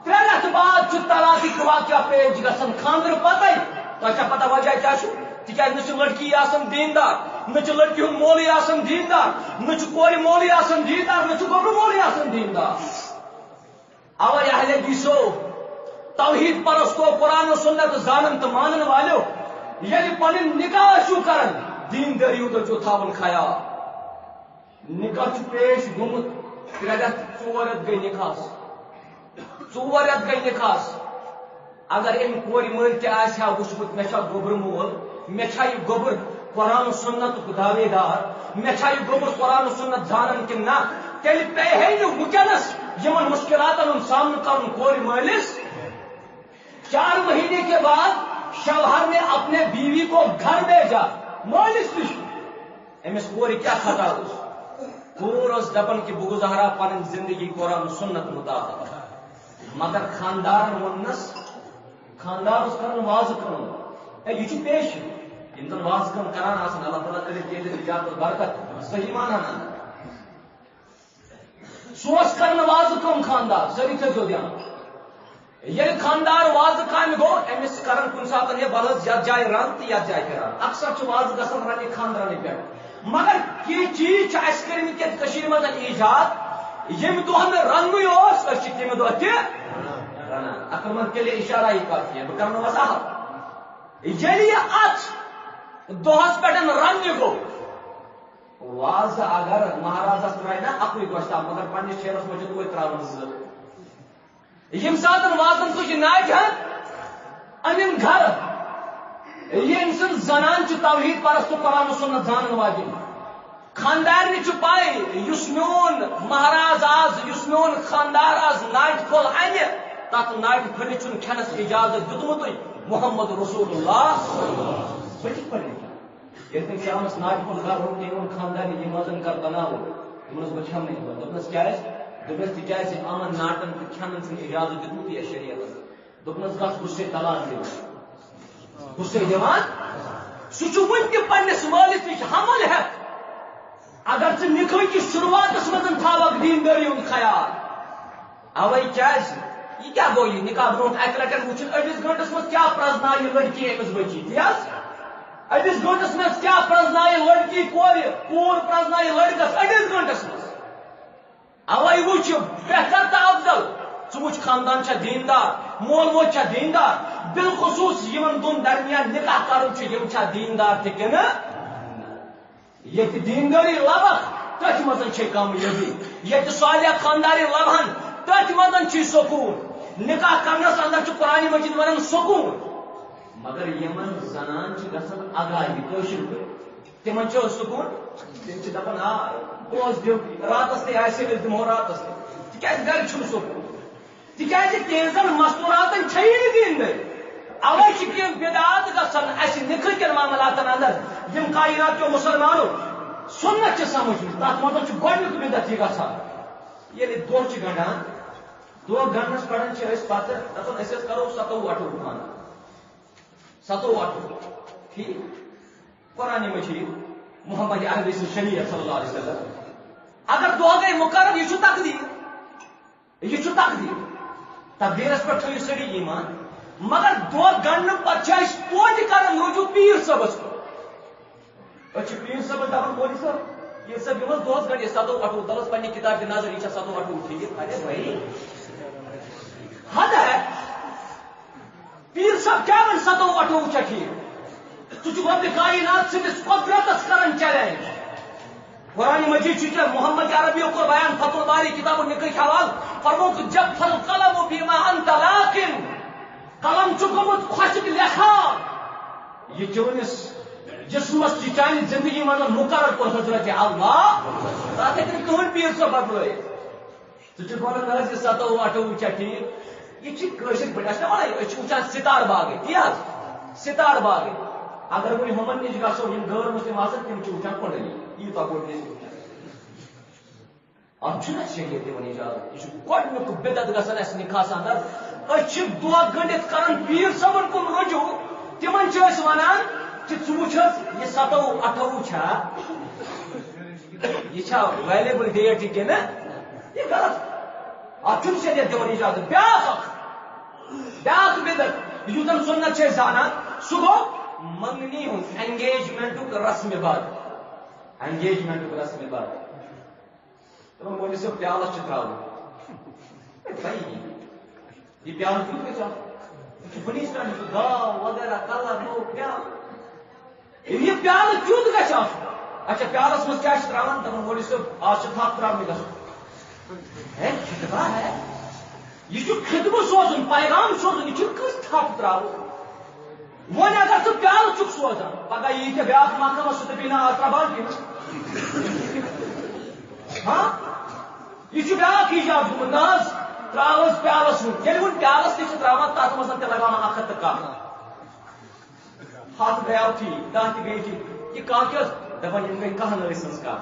ترٛےٚ رٮ۪تھ بعد چھُ طلاقٕکۍ واقعہ پیش گژھان خانٛدرٕ پتے۔ تۄہہِ چھا پتہ وجہ کیٛاہ چھُ؟ تِکیٛازِ نہ چھُ لڑکی آسان دیٖندار، نہ چھُ لڑکی ہُنٛد مولوی آسان دیٖندار، نہ چھُ کورِ مولوی آسان دیٖندار، نہ چھُ گوٚبرٕ مولوی آسان دیٖندار۔ اوے اہل حدیثو، توحید پرستو، قرآن و سنت زانن تہٕ مانن والیو، ییٚلہِ پنٕنۍ نکاح چھُو کران، دیندٲری ہُنٛد چھُو تھاوُن خیال۔ نکاح چھُ پیش گوٚمُت، ترٛےٚ رٮ۪تھ، ژور رٮ۪تھ گٔے نکاحس، ژور رٮ۪تھ گٔے نکاحس۔ اگر أمۍ کورِ مٲلۍ تہِ آسہِ ہا وُچھمُت، مےٚ چھا گوٚبرٕ مول، مےٚ چھا یہِ گوٚبُر قرآن و سنتُک دعوے دار، مےٚ چھا یہِ گوٚبُر قرآن و سنت زانان کِنہٕ نہ، تیٚلہِ پیٚیہِ ہے نہٕ وُنکیٚنس یِمن مشکلاتن ہُنٛد سامنہٕ کرُن کورِ مٲلِس۔ چار مہینے کے بعد شوہر نے اپنے بیوی کو گھر بھیجا، مٲلِس نِش۔ أمِس کورِ کیٛاہ خطا اوس؟ کوٗر ٲس دَپان کہِ بہٕ گُزارٕ ہا پنٕنۍ زِندگی قرآن و سُنت مُطابِق، مگر خانٛدارن ووٚننَس، خانٛدار اوس کران وازٕ کٲم، ہے، یہِ چھُ پیشہٕ۔ یِم زَن وازٕ کٲم کران آسان، اللہ تعالیٰ کٔرِنۍ تِہنٛدِ تِجارتس برکت، صحیح معنی۔ سُہ اوس کران وازٕ کٲم خانٛدار، سٲری تھٲیزیو دھیان۔ ییٚلہِ خانٛدار وازٕ کامہِ گوٚو، أمِس چھِ کران کُنہِ ساتہٕ یہِ بلہٕ یَتھ جایہِ رَن تہٕ یَتھ جایہِ تہِ رَن۔ اکثر چھُ وازٕ گژھان رَنہِ خانٛدرَنٕے پٮ۪ٹھ۔ مگر کینٛہہ چیٖز چھِ اَسہِ کٔرمٕتۍ یَتھ کٔشیٖرِ منٛز ایجاد، ییٚمہِ دۄہ نہٕ رَننُے اوس، أسۍ چھِ تَمہِ دۄہ تہِ رَنان۔ اَتھ منٛز تیٚلہِ اِشارہ یہِ کَتھ کینٛہہ، بہٕ کَرٕ نہٕ وضاحت۔ ییٚلہِ یہِ اَتھ دۄہَس پٮ۪ٹھ رَننہِ گوٚو، وازٕ اگر مہرازَس ترٛایہِ نا اَکُے گۄشتاب، مگر پنٛنِس ٹھیلَس منٛز چھِ توتہِ ترٛاوان زٕ۔ ییٚمہِ ساتہٕ وازن سُہ چھِ ناٹہِ ہن انن گرٕ، ییٚمہِ سٕنٛز زنان چھِ توحید پرست و قرآن و سنت زانن واجِنۍ۔ خاندارنہِ چھُ پَے، یُس میون مہراز آز، یُس میون خاندار آز ناٹہِ پھوٚل اَنہِ، تَتھ ناٹہِ پھٔلِس چھُنہٕ کھٮ۪نَس اجازت دیُتمُتٕے محمد رسول اللہ۔ بہٕ کِتھ پٲٹھۍ ہیٚکہِ؟ ییٚلہِ تٔمۍ شامَس ناٹہِ پھوٚل گرٕ روٚٹ، تٔمۍ ووٚن خاندارنہِ، "یِم وازَن کر بناوو؟" تِمن اوس بہٕ کھٮ۪منٕے یِوان۔ دوٚپنَس، "کیٛازِ؟" دوٚپنَس، "تِکیٛازِ یِمَن ناٹَن تہٕ کھٮ۪نَن چھُنہٕ اجازت دیُتمُت یَتھ شریعتَن۔" دوٚپنَس، "گژھ، بہٕ چھُسَے طلاق دِوان۔ بہٕ چھُسَے دِوان۔" سُہ چھُ وُنہِ تہِ پنٛنِس مٲلِس نِش حمل ہٮ۪تھ۔ اگر ژٕ نِکٲح کِس شروٗعاتَس منٛز تھاوَکھ دیٖندٲری ہُنٛد خیال، اوے کیازِ؟ یہِ کیٛاہ گوٚو یہِ نکاح برونٛٹھ اَکہِ لَٹٮ۪ن وٕچھُن أڑِس گٲنٛٹَس منٛز کیٛاہ پرٛزنایہِ لٔڑکی أمِس بٔچی، تی حظ؟ أڑِس گٲنٛٹَس منٛز کیٛاہ پرٛزنایہِ لٔڑکی کورِ، کوٗر پرٛزنایہِ لٔڑکَس أڑِس گٲنٛٹَس منٛز؟ اوے وٕچھ بہتر تہٕ افضل، ژٕ وٕچھ خاندان چھا دیٖندار، مول موج چھا دیٖندار، بالخصوٗص یِمَن دۄن درمیان نکاح کَرُن چھُ، یِم چھا دیٖندار تہِ کِنہٕ؟ ییٚتہِ دیٖندٲری لَبَکھ، تٔتھۍ منٛز چھے کامیٲبی۔ ییٚتہِ صالح خانٛدارِنۍ لَبہٕ ہَن، تٔتھۍ منٛز چھُے سکوٗن۔ نکاح کرنَس اندر چھُ قرآنِ مجیٖد وَنان سکوٗن۔ مگر یِمَن زنان چھِ گژھان اگاہی، کٲشِر پٲٹھۍ۔ تِمَن چھُ سکوٗن، تِم چھِ دَپان، "آ، بوز دیو، راتَس تہِ آسہِ، أسۍ دِمہو راتَس تہِ۔" تِکیٛازِ گرِ چھُنہٕ سکوٗن۔ تِکیٛازِ تِہنٛزن مستوٗراتن چھیی نہٕ دیٖندٲری۔ اوے چھِ کینٛہہ بدعات گژھان اسہِ نِکہٕ کٮ۪ن معاملاتن اندر، یِم کائنات کیو مسلمانو سنت چھِ سمجھمٕژ، تتھ منٛز چھُ گۄڈٕنیُک بدعت یہِ گژھان۔ ییٚلہِ دۄہ چھِ گنٛڈان، دۄہ گنٛڈنس پٮ۪ٹھ چھِ أسۍ پتہٕ دپان، أسۍ حظ کرو ستووُہ اَٹھووُہ خانٛدر۔ ستووُہ اَٹھووُہ۔ ٹھیٖک۔ قرآن مجید، محمد عربی سٕنٛز شریعت صلی اللہ علیہ وسلم۔ اگر دۄہ گٔے مقرر، یہِ چھُ تقدیر۔ یہِ چھُ تقدیر۔ تقدیرس پٮ۪ٹھ تھٲیِو سٲری ایمان۔ مگر دۄہ گنڈنہٕ پتہٕ چھِ أسۍ توتہِ کران رجوع پیٖر صٲبس کُن۔ أسۍ چھِ پیٖر صٲبس دپان، "مولوی صٲب، پیٖر صٲب، یِم حظ دۄہس گنڈ، یہِ ستووُہ اَٹھووُہ، دَپس پننہِ کِتابہِ چہِ نظر، یہِ چھا ستووُہ اَٹھووُہ ٹھیٖک؟" ارے بھائی، حد ہے۔ پیٖر صٲب کیٛاہ وَنہِ، ستووُہ اَٹھووُہ چھا ٹھیٖک؟ ژٕ چھُکھ رۄبِ کائنات سٕنٛدِس قۄدرتس کران چیلنج۔ قرآن مجید چھُ ژےٚ محمد عربی یو کوٚر بیان، فتح الباری کتاب النکاح حوالہٕ، فرمووُکھ، "جف القلم بما انت لاقن"۔ قلم چھُ گوٚمُت خۄشک لیکھان۔ یہِ چٲنِس جسمس، یہِ چانہِ زندگی منٛز مقرر کوٚر حضرت اللہ، تتھ ہیٚکہِ نہٕ کٕہٕنۍ پیٖر صٲب بدلٲیِتھ۔ ژٕ چھُکھ وَنان حظ یہِ ستووُہ اَٹھووُہ چھا ٹھیٖک؟ یہِ چھِ کٲشِر پٲٹھۍ، اَسہِ چھِ وَنان، أسۍ چھِ وٕچھان ستار باغٕے، تی حظ؟ ستار باغٕے۔ اگر وۄنۍ ہُمَن نِش گژھو، یِم غٲر مُسلِم آسَن، تِم چھِ وٕچھان کۄنٛڈلی، ییٖژاہ کۄنٛڈلی چھِ وٕچھان۔ اَتھ چھُنہٕ اَسہِ شریعت دِوان اِجازت۔ یہِ چھُ گۄڈٕنیُک بدعت گژھان اَسہِ نِکاحَس اَندَر۔ أسۍ چھِ دۄہ گٔنٛڈِتھ کَران پیٖر صٲبَن کُن رجوع۔ تِمَن چھِ أسۍ وَنان کہِ ژٕ وٕچھ حظ، یہِ ستووُہ اَٹھووُہ چھا؟ یہِ چھا ویلیبل ڈیٹ یہِ کِنہٕ یہِ غلط؟ اَتھ چھُنہٕ شریعت دِوان اِجازت۔ بیٛاکھ اَکھ، بیٛاکھ بدعت، یُس زَن سُنت چھِ أسۍ زانان، سُہ گوٚو منٛگنی ہُنٛد، انگیجمنٹُک رسم باد۔ انگیجمنٹُک رسم باد۔ دَپان، "مولوی صٲب، پیالَس چھِ ترٛاوُن۔" ہے بھائی، یہِ پیالہٕ کیُتھ گژھِ آسُن؟ یہِ چھُ بنی اسرائیل، یہِ چھُ گاو وغیرہ، کَلَر، نوٚو پیالہٕ۔ یہِ پیالہٕ کیُتھ گژھِ آسُن؟ اچھا، پیالَس منٛز کیٛاہ چھِ ترٛاوان؟ دَپان، "مولوی صٲب، آز چھِ تھَپھ ترٛاونہِ گژھُن۔" ہے، خطبہ ہے۔ یہِ چھُ خطبہٕ سوزُن، پیغام سوزُن، یہِ چھُنہٕ کٲنٛسہِ تھَپھ ترٛاوُن۔ وۄنۍ اگر ژٕ پیالہٕ چھُکھ سوزان، پگاہ یی ژےٚ بیٛاکھ محکمہ، سُہ دَپی، "نہ، آز ترٛاو بنٛد کِنہٕ؟" ہاں؟ یہِ چھُ بیٛاکھ ایجاد گوٚمُت، نہ حظ، ترٛاو حظ پیالَس منٛز۔ ییٚلہِ وۄنۍ پیالَس تہِ چھِ ترٛاوان، تَتھ منٛز تہِ لگاوان اَکھ ہَتھ تہٕ کاہ۔ ہَتھ گٔیو ٹھیٖک، دَہ تہِ گٔے ٹھیٖک۔ یہِ کاہ کیٛاہ اوس؟ دَپان، یِم گٔے کاہ نٲرۍ سٕنٛز کاہ۔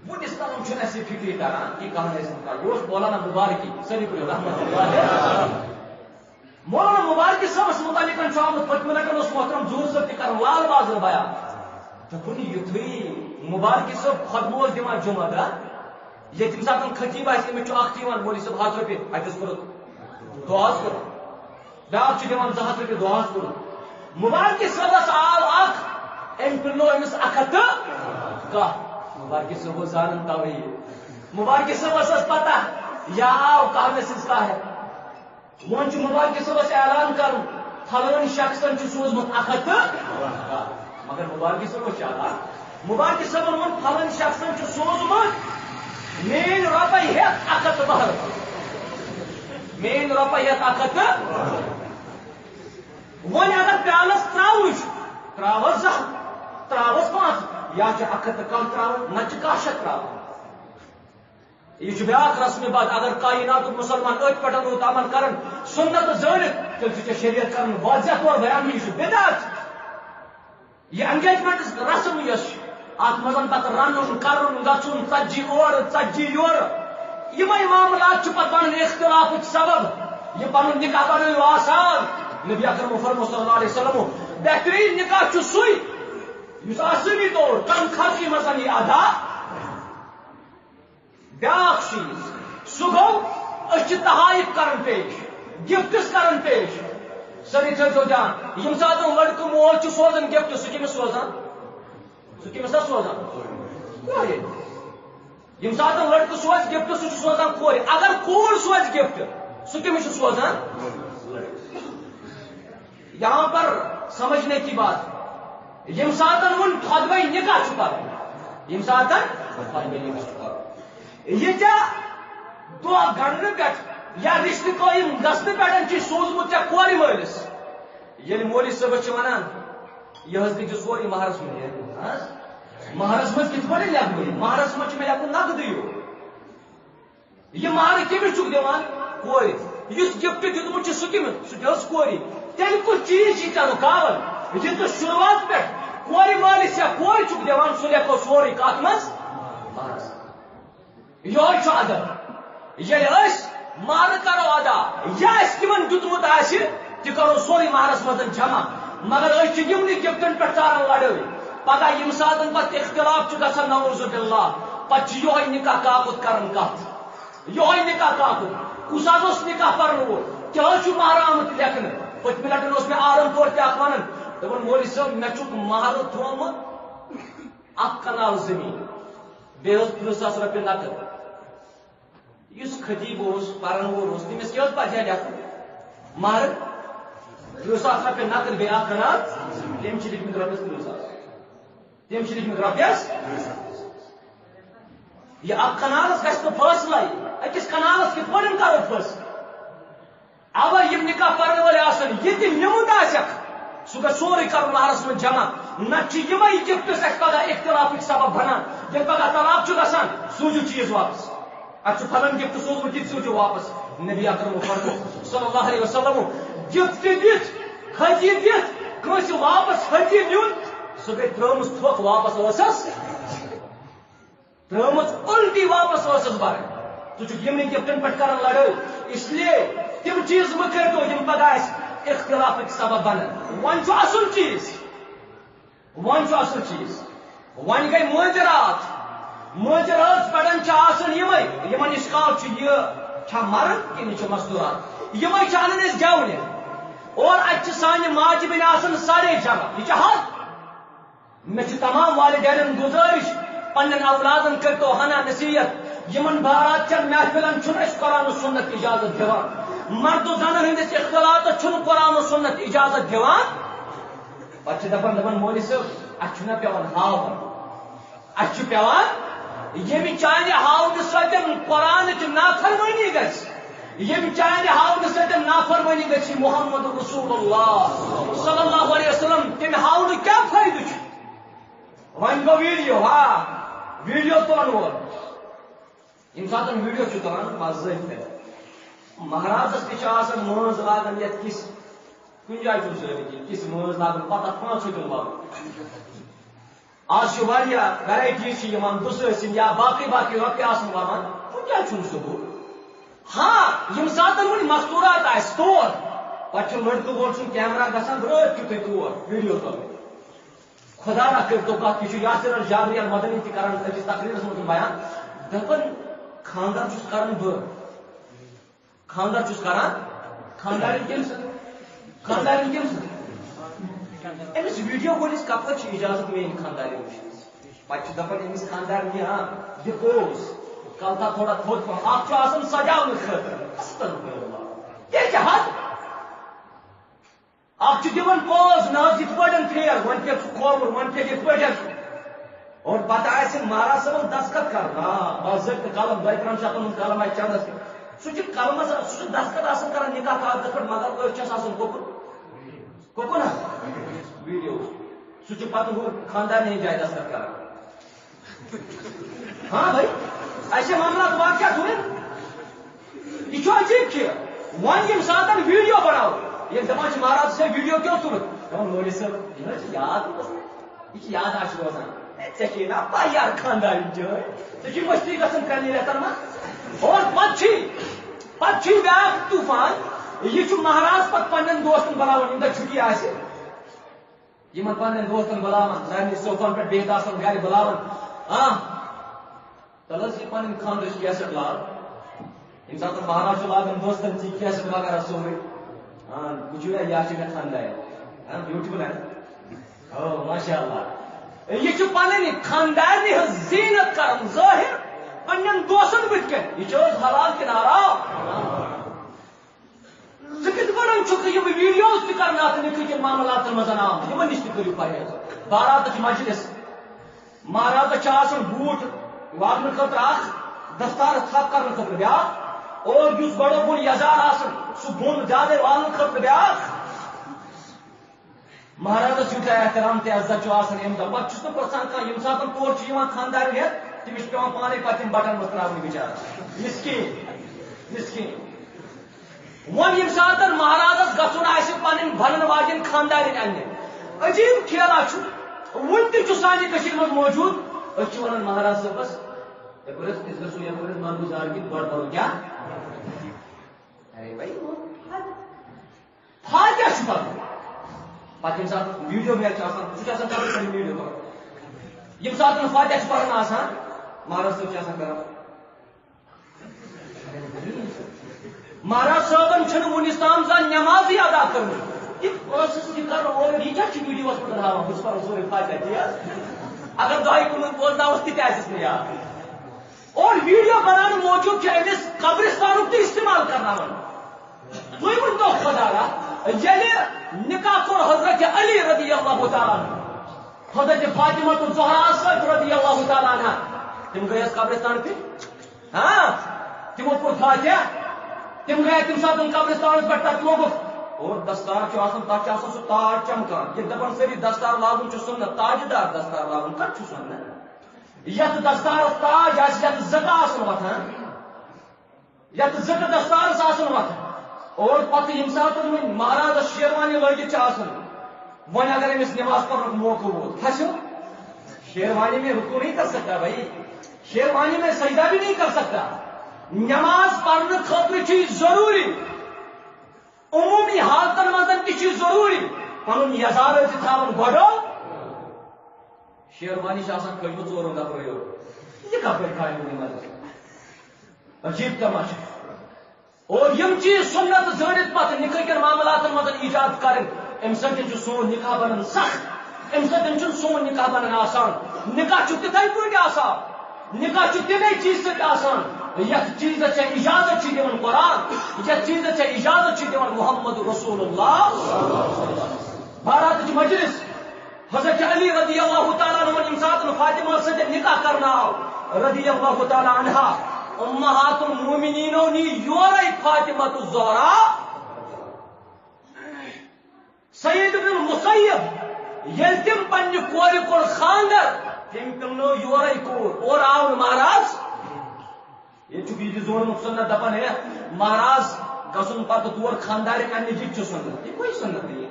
وُنِس تام چھُنہٕ اَسہِ یہِ فِکرِ تَران، یہِ کَہہ ٲسۍ نہٕ کَران۔ یہِ اوس مولانا مُبارکی، سٲری پٔرِو رحمتہ اللہ علیہ۔ مولانا مُبارکی صٲبَس مُتعلِق چھُ آمُت، پٔتمہِ لَٹہِ اوس محترم ظہوٗر صٲب تہِ کَران لال بازر بیان۔ دوٚپُن، یُتھُے مُبارکی صٲب خطبہٕ اوس دِوان جُمعہ دۄہ، ییٚتہِ ییٚمہِ ساتہٕ خطیب آسہِ، أمِس چھُ اَکھ تہِ یِوان، مولوی صٲب، ہَتھ رۄپیہِ، اَتہِ اوس کوٚرمُت دُعا اوس کوٚرمُت۔ بیٛاکھ چھُ دِوان زٕ ہَتھ رۄپیہِ دۄہَس کُن۔ مُبارکہِ صٲبَس آو اَکھ، أمۍ پِلنو أمِس اَکھ ہَتھ تہٕ کاہ۔ مُبارکہِ صٲب اوس زانان تَوَے یہِ۔ مُبارکہِ صٲبَس ٲس پَتہ، یا آو کاہ، مےٚ سٕنٛز کاہ ہٮ۪تھ۔ وۄنۍ چھُ مُبارکہِ صٲبَس اعلان کَرُن، فلٲنۍ شخصَن چھُ سوٗزمُت اَکھ ہَتھ تہٕ کاہ۔ مگر مُبارکہِ صٲب اوس چالاک۔ مُبارکہِ صٲبَن ووٚن، فلٲنۍ شخصَن چھُ سوٗزمُت میٛٲنۍ رۄپَے ہٮ۪تھ اَکھ ہَتھ تہٕ باہ رۄپیہِ۔ میٛٲنۍ رۄپَے ہٮ۪تھ اَکھ ہَتھ تہٕ۔ وۄنۍ اگر پیالَس ترٛاوُن چھُ، ترٛاوَس زٕ ہَتھ، ترٛاوَس پانٛژھ، یا چھُ اَکھ ہَتھ تہٕ کاہ ترٛاوُن، نَتہٕ چھُ کاہ شَتھ ترٛاوُن۔ یہِ چھُ بیٛاکھ رسمِ بد۔ اگر کائناتُک مُسلمان أتھۍ پٮ۪ٹھ روٗد عمل کران، سُنت زٲنِتھ، تیٚلہِ چھُ ژےٚ شریعت کرُن واضح طور بیان، یہِ چھُ بدعت۔ یہِ engagement رسم یۄس چھِ، اَتھ منٛز پتہٕ رَنُن، کَرُن، گژھُن، ژتجی اورٕ، ژتجی یورٕ، یِمے معاملات چھِ پتہٕ بنان اختلافٕکۍ سبب۔ یہِ پنُن نکاح بنٲیِو آسان۔ نبی اکرم فرمو صلی اللہ علیہ وسلم، بہترین نکاح چھُ سُے یُس آسٲنی طور کم خرچی منٛز یی ادا۔ بیٛاکھ چیٖز، سُہ گوٚو، أسۍ چھِ تحائف کران پیش، گفٹس کران پیش۔ سٲری تھٲیزیو دیان، ییٚمہِ ساتہٕ لڑکہٕ مول چھُ سوزان گفٹ، سُہ کٔمِس سوزان؟ سُہ کٔمِس حظ سوزان؟ کورِ۔ ییٚمہِ ساتہٕ لڑکہٕ سوزِ گفٹ، سُہ چھُ سوزان کورِ۔ اگر کوٗر سوزِ گفٹ، سُہ کٔمِس چھُ سوزان؟ یہاں پر سمجھنے کی بات، ییٚمہِ ساتہٕ وۄنۍ خطبہ نکاح چھُ پرُن، ییٚمہِ ساتہٕ خطبہ نکاح چھُ پرُن، یہِ ژےٚ دۄہ گنڈنہٕ پٮ۪ٹھ یا رشتہٕ قٲیِم گژھنہٕ پٮ۪ٹھ چھُ سوٗزمُت ژےٚ کورِ مٲلِس، ییٚلہِ مولوی صٲبَس چھِ وَنان، یہِ حظ لیکھِو سورُے مہرَس منٛز۔ ہہ؟ مہرَس منٛز کِتھ پٲٹھۍ لیکھٕ بہٕ یہِ؟ مہرَس منٛز چھُ مےٚ لیکھُن نقدٕے یوت۔ یہِ مہر کٔمِس چھُکھ دِوان؟ کورِ۔ یُس گفٹ دیُتمُت چھُ، سُہ کٔمِس؟ سُہ تہِ ٲس کورِ۔ تیٚلہِ کُس چیٖز چھُے ژےٚ رُکاوان؟ یہِ ژٕ شروٗعات پٮ۪ٹھ کورِ مٲلِس یا کورِ چھُکھ دِوان، سُہ لیکھو سورُے کَتھ منٛز؟ مہرَس۔ یہوے چھُ ادب۔ ییٚلہِ أسۍ مہر کرو ادا، یا اَسہِ تِمن دیُتمُت آسہِ، تہِ کرو سورُے مہرَس منٛز جمع۔ مگر أسۍ چھِ یِمنٕے گفٹن پٮ۪ٹھ ژاران لڑٲے۔ پگاہ ییٚمہِ ساتہٕ پتہٕ اختلاف چھُ گژھان، نعوذ باللہ، پتہٕ چھُ یہوے نکاح کاکُد کران کتھ۔ یہوے نکاح کاکُد۔ کُس حظ اوس نکاح پرنہٕ وول؟ کیٛاہ حظ چھُ مہر آمُت لیکھنہٕ؟ پٔتمہِ لٹہِ اوس مےٚ عالم طور تہِ اکھ ونان، دوٚپُن، مولوی صٲب، مےٚ چھُکھ مہر تھوومُت اکھ کنال زٔمیٖن، بیٚیہِ اوس تٕرٛہ ساس رۄپیہِ نقد۔ یُس خطیب اوس، پرن وول اوس، تٔمِس کیٛاہ اوس پتہٕ لیکھُن؟ مہر تٕرٛہ ساس رۄپیہِ نقد، بیٚیہِ اکھ کنال۔ تٔمۍ چھِ لیکھمٕتۍ رۄپیَس تٕرٛہ ساس۔ تٔمۍ چھِ لیکھمٕتۍ رۄپیَس۔ یہِ اکھ کنالَس گژھِ نہٕ فٲصلَے۔ أکِس کنالَس کِتھ پٲٹھۍ کرو فٲصلہٕ؟ اَوَے یِم نکاح پرن وٲلۍ آسن، یہِ تہِ نیوٗمُت آسٮ۪کھ، سُہ گژھِ سورُے کرُن مہرَس منٛز جمع۔ نتہٕ چھِ یِمے گفٹس اَسہِ پگاہ اختلافٕکۍ سبب بنان۔ ییٚلہِ پگاہ طلاق چھُ گژھان، سوٗزِو چیٖز واپس۔ اَتھ چھُ فلٲنۍ گفٹ سوٗزمُت، یہِ تہِ سوٗزِو واپس۔ نبی اکرم فرمو صلی اللہ علیہ وسلم، گفٹ دِتھ، ہدیہِ دِتھ، کٲنٛسہِ واپس ہدیہِ نیُن، سُہ گٔے ترٛٲومٕژ تھۄکھ واپس ٲسَس۔ ترٲومٕژ الٹی واپس ٲسَس بَرٕنۍ۔ ژٕ چھُکھ یِمنٕے گفٹن پٮ۪ٹھ کران لڑٲے۔ اس لیے تِم چیٖز مہٕ کٔرۍتو، یِم پگاہ اَسہِ اختلافٕکۍ سبب بنن۔ وۄنۍ چھُ اصل چیٖز، وۄنۍ چھُ اصل چیٖز۔ وۄنۍ گٔے مٲنزِ راتھ۔ مٲنزِ رٲژ پٮ۪ٹھ چھِ آسان یِمے، یِمن اشکال چھُ، یہِ چھا مرد کِنہٕ یہِ چھِ مستوٗرات؟ یِمے چھِ انان أسۍ گٮ۪ونہِ۔ اور اتہِ چھِ سانہِ ماجہِ بیٚنہِ آسان سارے جمع۔ یہِ چھِ حد۔ مےٚ چھِ تمام والدینن گُزٲرِش، پننٮ۪ن اولادن کٔرۍتو ہنا نصیحت۔ یِمن بارات چٮ۪ن محفلن چھُنہٕ أسۍ قرآن و سنت اجازت دِوان۔ مرد و زنان ہٕنٛدِس اختلاطس چھُنہٕ قرآن و سنت اجازت دِوان۔ پتہٕ چھِ دپان، دپان، "مولوی صٲب، اَسہِ چھُنہ پٮ۪وان ہاوُن؟ اَسہِ چھُ پٮ۪وان ییٚمہِ چانہِ ہاونہٕ سۭتۍ قرآنٕچ نافرمٲنی گژھِ۔" ییٚمہِ چانہِ ہاونہٕ سۭتۍ نافرمٲنی گژھِ محمد رسول اللہ صلی اللہ علیہ وسلم، تَمہِ ہاونہٕ کیٛاہ فٲیدٕ چھُ؟ وۄنۍ گوٚو ویڈیو، ہا، ویڈیو تُلن وول۔ ییٚمہِ ساتہٕ ویڈیو چھُ تُلان، مزٕ ٲسۍ تَتہِ۔ مہرازس تہِ چھِ آسان مٲنٛز لاگان یَتھ کِس، کُنہِ جایہِ چھُم سۭتۍ کِس مٲنٛز لاگان، پتہٕ اَتھ پانٛژھ ہَتھ دیُن لاگُن۔ آز چھِ واریاہ ویرایٹیز چھِ یِوان، دُسہٕ ٲسِن یا باقٕے باقٕے رۄپیہِ آسَن وَوان، وۄنۍ کیٛازِ چھُنہٕ ثبوٗت؟ ہاں، ییٚمہِ ساتَن وۄنۍ مستوٗرات آسہِ تور، پَتہٕ چھُ لٔڑکہٕ وول سُنٛد کیمرہ گژھان رٲتۍ کیُتھُے تور ویڈیو تُلنہِ۔ خۄدا نہ کٔرۍ تو کَتھ، یہِ چھُ یاسر الجابری المدنی تہِ کران أکِس تقریٖرَس منٛز بیان، دَپان، خانٛدر چھُس کران بہٕ۔ خانٛدر چھُس کران، خانٛدارِنۍ کٔمۍ سٕنٛز؟ خانٛدارِنۍ کٔمۍ سٕنٛز؟ أمِس ویڈیو وٲلِس کپٲرۍ چھِ اجازت میٛٲنۍ خانٛدارِنۍ وٕچھنَس؟ پتہٕ چھِ دپان أمِس خانٛدارنہِ، ہاں، یہِ پوز، کلہٕ تھاو تھوڑا تھوٚد پہم، اکھ چھُ آسان سجاونہٕ خٲطرٕ۔ استغفر اللہ۔ تیٚلہِ کیٛاہ حد؟ اکھ چھُ دِوان پوز، نہ حظ یِتھ پٲٹھۍ پھیر، وۄنۍ کیٛاہ چھُ کھووُر، وۄنۍ کیٛاہ یِتھ پٲٹھۍ؟ اور پتہٕ آسہِ مہراز صٲبن دستخط کرُن، آ، باضٲبطہٕ قلم، دۄیہِ ترٛہن شتن ہُنٛد قلم آسہِ چندس کیُتھ۔ سُہ چھُ قلمس، سُہ چھُ دستخط آسان کران نِکاح کاغذس پٮ۪ٹھ، مگر أتھۍ چھَس آسان کُکُن، کُکُن ہا؟ ویڈیو۔ سُہ چھُ پتہٕ ہُہ خاندارنہِ ہٕنٛدِ جایہِ دستخط کران۔ ہاں بھائی، ایسے معاملات واقع ہوئے۔ یہ چھو عجیب کیا؟ وان یِم ساتن ویڈیو بناو۔ یہ دپان چھِ مہراز سے ویڈیو کیوں تُلُتھ؟ دپان مولوی صٲب، یہ چھِ یاد روزان۔ یہ چھِ یاد آسہِ روزان۔ اے، ژےٚ چھے نا پَے یار خاندارٕنۍ جٲے؟ ژےٚ چھُے مٔشتٕے گژھان پرٛٮ۪نٕے رٮ۪تن منٛز۔ اور پتہٕ چھی، پتہٕ چھی بیٛاکھ طوفان۔ یہ چھُ مہراز پتہٕ پننٮ۪ن دوستن بناوان، یِم تۄہہِ چھُٹی آسہِ۔ یِمن پننٮ۪ن دوستن بُلاوان، سارنٕے صوفن پٮ۪ٹھ بِہِتھ آسان گرِ بُلاوان۔ آ، تَلہٕ حظ یہِ پنٕنۍ خانٛدرٕچ کیسٹ لاگ۔ ییٚمہِ ساتہٕ مہراز چھُ لاگان دوستن چھِ یہِ کیسٹ وغیرہ سورُے۔ آ، وٕچھِو یا، یا چھِ مےٚ خانٛدارِ۔ آ، بیوٹیفل ہے۔ او، ماشاء اللہ۔ یہِ چھُ پنٕنۍ خانٛدارنہِ ہٕنٛز زیٖنت کران ظٲہِر پننٮ۪ن دوستن بٕتھِ کَنۍ۔ یہِ چھُ حظ حلال کِنہٕ حرام؟ ژٕ کِتھ پٲٹھۍ چھُکھ یِم ویڈیوز تہِ کرنہٕ اتھ نِکہٕ کٮ۪ن معاملاتن منٛز عام؟ یِمن نِش تہِ کٔرِو پرہیز۔ باراتٕچ مجلس، مہرازس چھِ آسان بوٗٹھ والنہٕ خٲطرٕ اکھ، دستار تھپھ کرنہٕ خٲطرٕ بیٛاکھ، اور یُس گۄڈٕ بۄن یزار آسان، سُہ بۄن زیادے والنہٕ خٲطرٕ بیٛاکھ۔ مہرازس یوٗتاہ احترام تہٕ عزت چھُ آسان، اَمہِ دۄہ پتہٕ چھُس نہٕ پرٛژھان کانٛہہ، ییٚمہِ ساتہٕ تور چھِ یِوان خانٛدارِنۍ ہٮ۪تھ، تٔمِس چھِ پٮ۪وان پانَے پَتہٕ تِم بٹن منٛز ترٛاونہِ بِچارَس۔ مسکیٖن، مسکیٖن۔ وۄنۍ ییٚمہِ ساتہٕ مہرازس گژھُن آسہِ پنٕنۍ بنن واجٮ۪ن خانٛدارِنۍ اننہِ، عجیٖب کھیلا چھُ۔ وُنہِ تہِ چھُ سانہِ کٔشیٖرِ منٛز موجوٗد۔ أسۍ چھِ ونان مہراز صٲبس، "یپٲرۍ حظ، أسۍ گژھو یپٲرۍ حظ مرگُزار کِنۍ گۄڈٕ پرو کیٛاہ؟" ارے بھائی، وہ فاتحہ چھُ پرُن۔ پتہٕ ییٚمہِ ساتہٕ ویڈیو میچ چھُ آسان، سُہ چھُ آسان پتہٕ سٲنۍ ویڈیو پران۔ ییٚمہِ ساتہٕ نہٕ فاتحہ چھُ پرُن آسان، مہراز صٲب چھُ آسان کران۔ مہراز صٲبن چھُنہٕ وُنِس تام زانٛہہ نمازٕے ادا کٔرمٕژ۔ یہِ ٲسٕس یہِ کران اورٕ، یہِ کیٛاہ چھُ ویڈیوس منٛز ہاوان؟ بہٕ چھُس پران سورُے فاتحہ، تی حظ؟ اگر دۄہے کُنُے بوزناوس، تہِ تہِ آسٮ۪س نہٕ یاد۔ اور ویڈیو بناونہٕ موٗجوٗب چھِ أمِس قبرستانُک تہِ استعمال کرناوان۔ تُہۍ ؤنۍ تو خۄدایا، ییٚلہِ نکاح کوٚر حضرت علی رضی اللہ تعالیٰ عنہ، حضرت فاطمہ الزہرا سۭتۍ رضی اللہ تعالیٰ عنہ، تِم گٔے حظ قبرستان پٮ۪ٹھ؟ ہاں، تِمو کوٚر فاتحہ، تِم گٔے تَمہِ ساتہٕ قبرستانس پٮ۪ٹھ، تَتہِ لوگُکھ۔ اور دستار چھُ آسان، تَتھ چھُ آسان سُہ تاج چمکان۔ ییٚلہِ دَپان سٲری دستار لاگُن چھُ سُنت، تاجدار دستار لاگُن کَتہِ چھُ سُنت؟ یَتھ دستارس تاج آسہِ، یَتھ زَکہٕ آسَن وۄتھان، یَتھ زَکہٕ دستارس آسَن وۄتھان۔ اور پتہٕ ییٚمہِ ساتہٕ وۄنۍ مہرازس شیروانی لٲگِتھ چھِ آسان، وۄنۍ اگر أمِس نماز پرنُک موقعہٕ ووت، پھسیو۔ شیروانی میں رکوع نہیں کر سکتا بھائی، شیروانی میں سجدہ بھی نہیں کر سکتا۔ نماز پرنہٕ خٲطرٕ چھُ یہِ ضروٗری، عموٗمی حالتن منٛز تہِ چھُ یہِ ضروٗری پنُن یزار ٲسِتھ تھاوُن گۄڈٕ۔ شیروانی چھِ آسان کھٲجمٕژ ژورو نفرو یورٕ۔ یہِ کپٲرۍ کھالہِ وۄنۍ نمازس؟ عجیب تماشہٕ۔ اور یِم چیٖز سُنت زٲنِتھ پتہٕ نِکٲح کٮ۪ن معاملاتن منٛز ایجاد کرٕنۍ، اَمہِ سۭتۍ چھُ سون نِکاح بنان سخت، اَمہِ سۭتۍ چھُنہٕ سون نِکاح بنان آسان۔ نِکاح چھُ تِتھے پٲٹھۍ آسان، نِکاح چھُ تَمے چیٖزٕ سۭتۍ آسان، یَتھ چیٖزس چھےٚ اجازت چھِ دِوان قرآن، یَتھ چیٖزس چھےٚ اجازت چھِ دِوان محمد رسول اللہ۔ باراتٕچ مجلس، حضرت علی رضی اللہ تعالیٰ عنہ ییٚمہِ ساتہٕ فاطمہ سۭتۍ نکاح کرنہٕ آو، رضی اللہ تعالیٰ عنہا، امہات المومنینو نی یورے فاطمہ الزہرا۔ سعید بن المسیب، ییٚلہِ تِم پننہِ کورِ کوٚر خانٛدر، تٔمۍ پِلنٲو یورے کوٗر، اورٕ آو نہٕ مہراز۔ ییٚتہِ چھُ یہِ تہِ زونمُت سُنت، دپان ہے، مہراز گژھُن پتہٕ تور خانٛدارِ کرنہِ، یہِ تہِ چھُ سُنت۔ یہِ کُے سُنت یہِ؟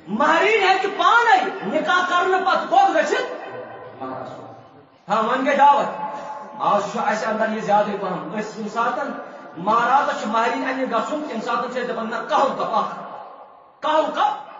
مہرِنۍ ہیٚکہِ پانے نکاح کرنہٕ پتہٕ کوٚت گٔژھِتھ؟ ہاں، وۄنۍ گٔے دعوت۔ آز چھُ اَسہِ اندر یہِ زیادٕے پَہَم۔ أسۍ ییٚمہِ ساتَن مہرازَس چھُ مہرِنۍ اَننہِ گژھُن، تَمہِ ساتَن چھِ أسۍ دَپان، "نہ، قہوٕ کپ اکھ، قہوٕ کپ۔"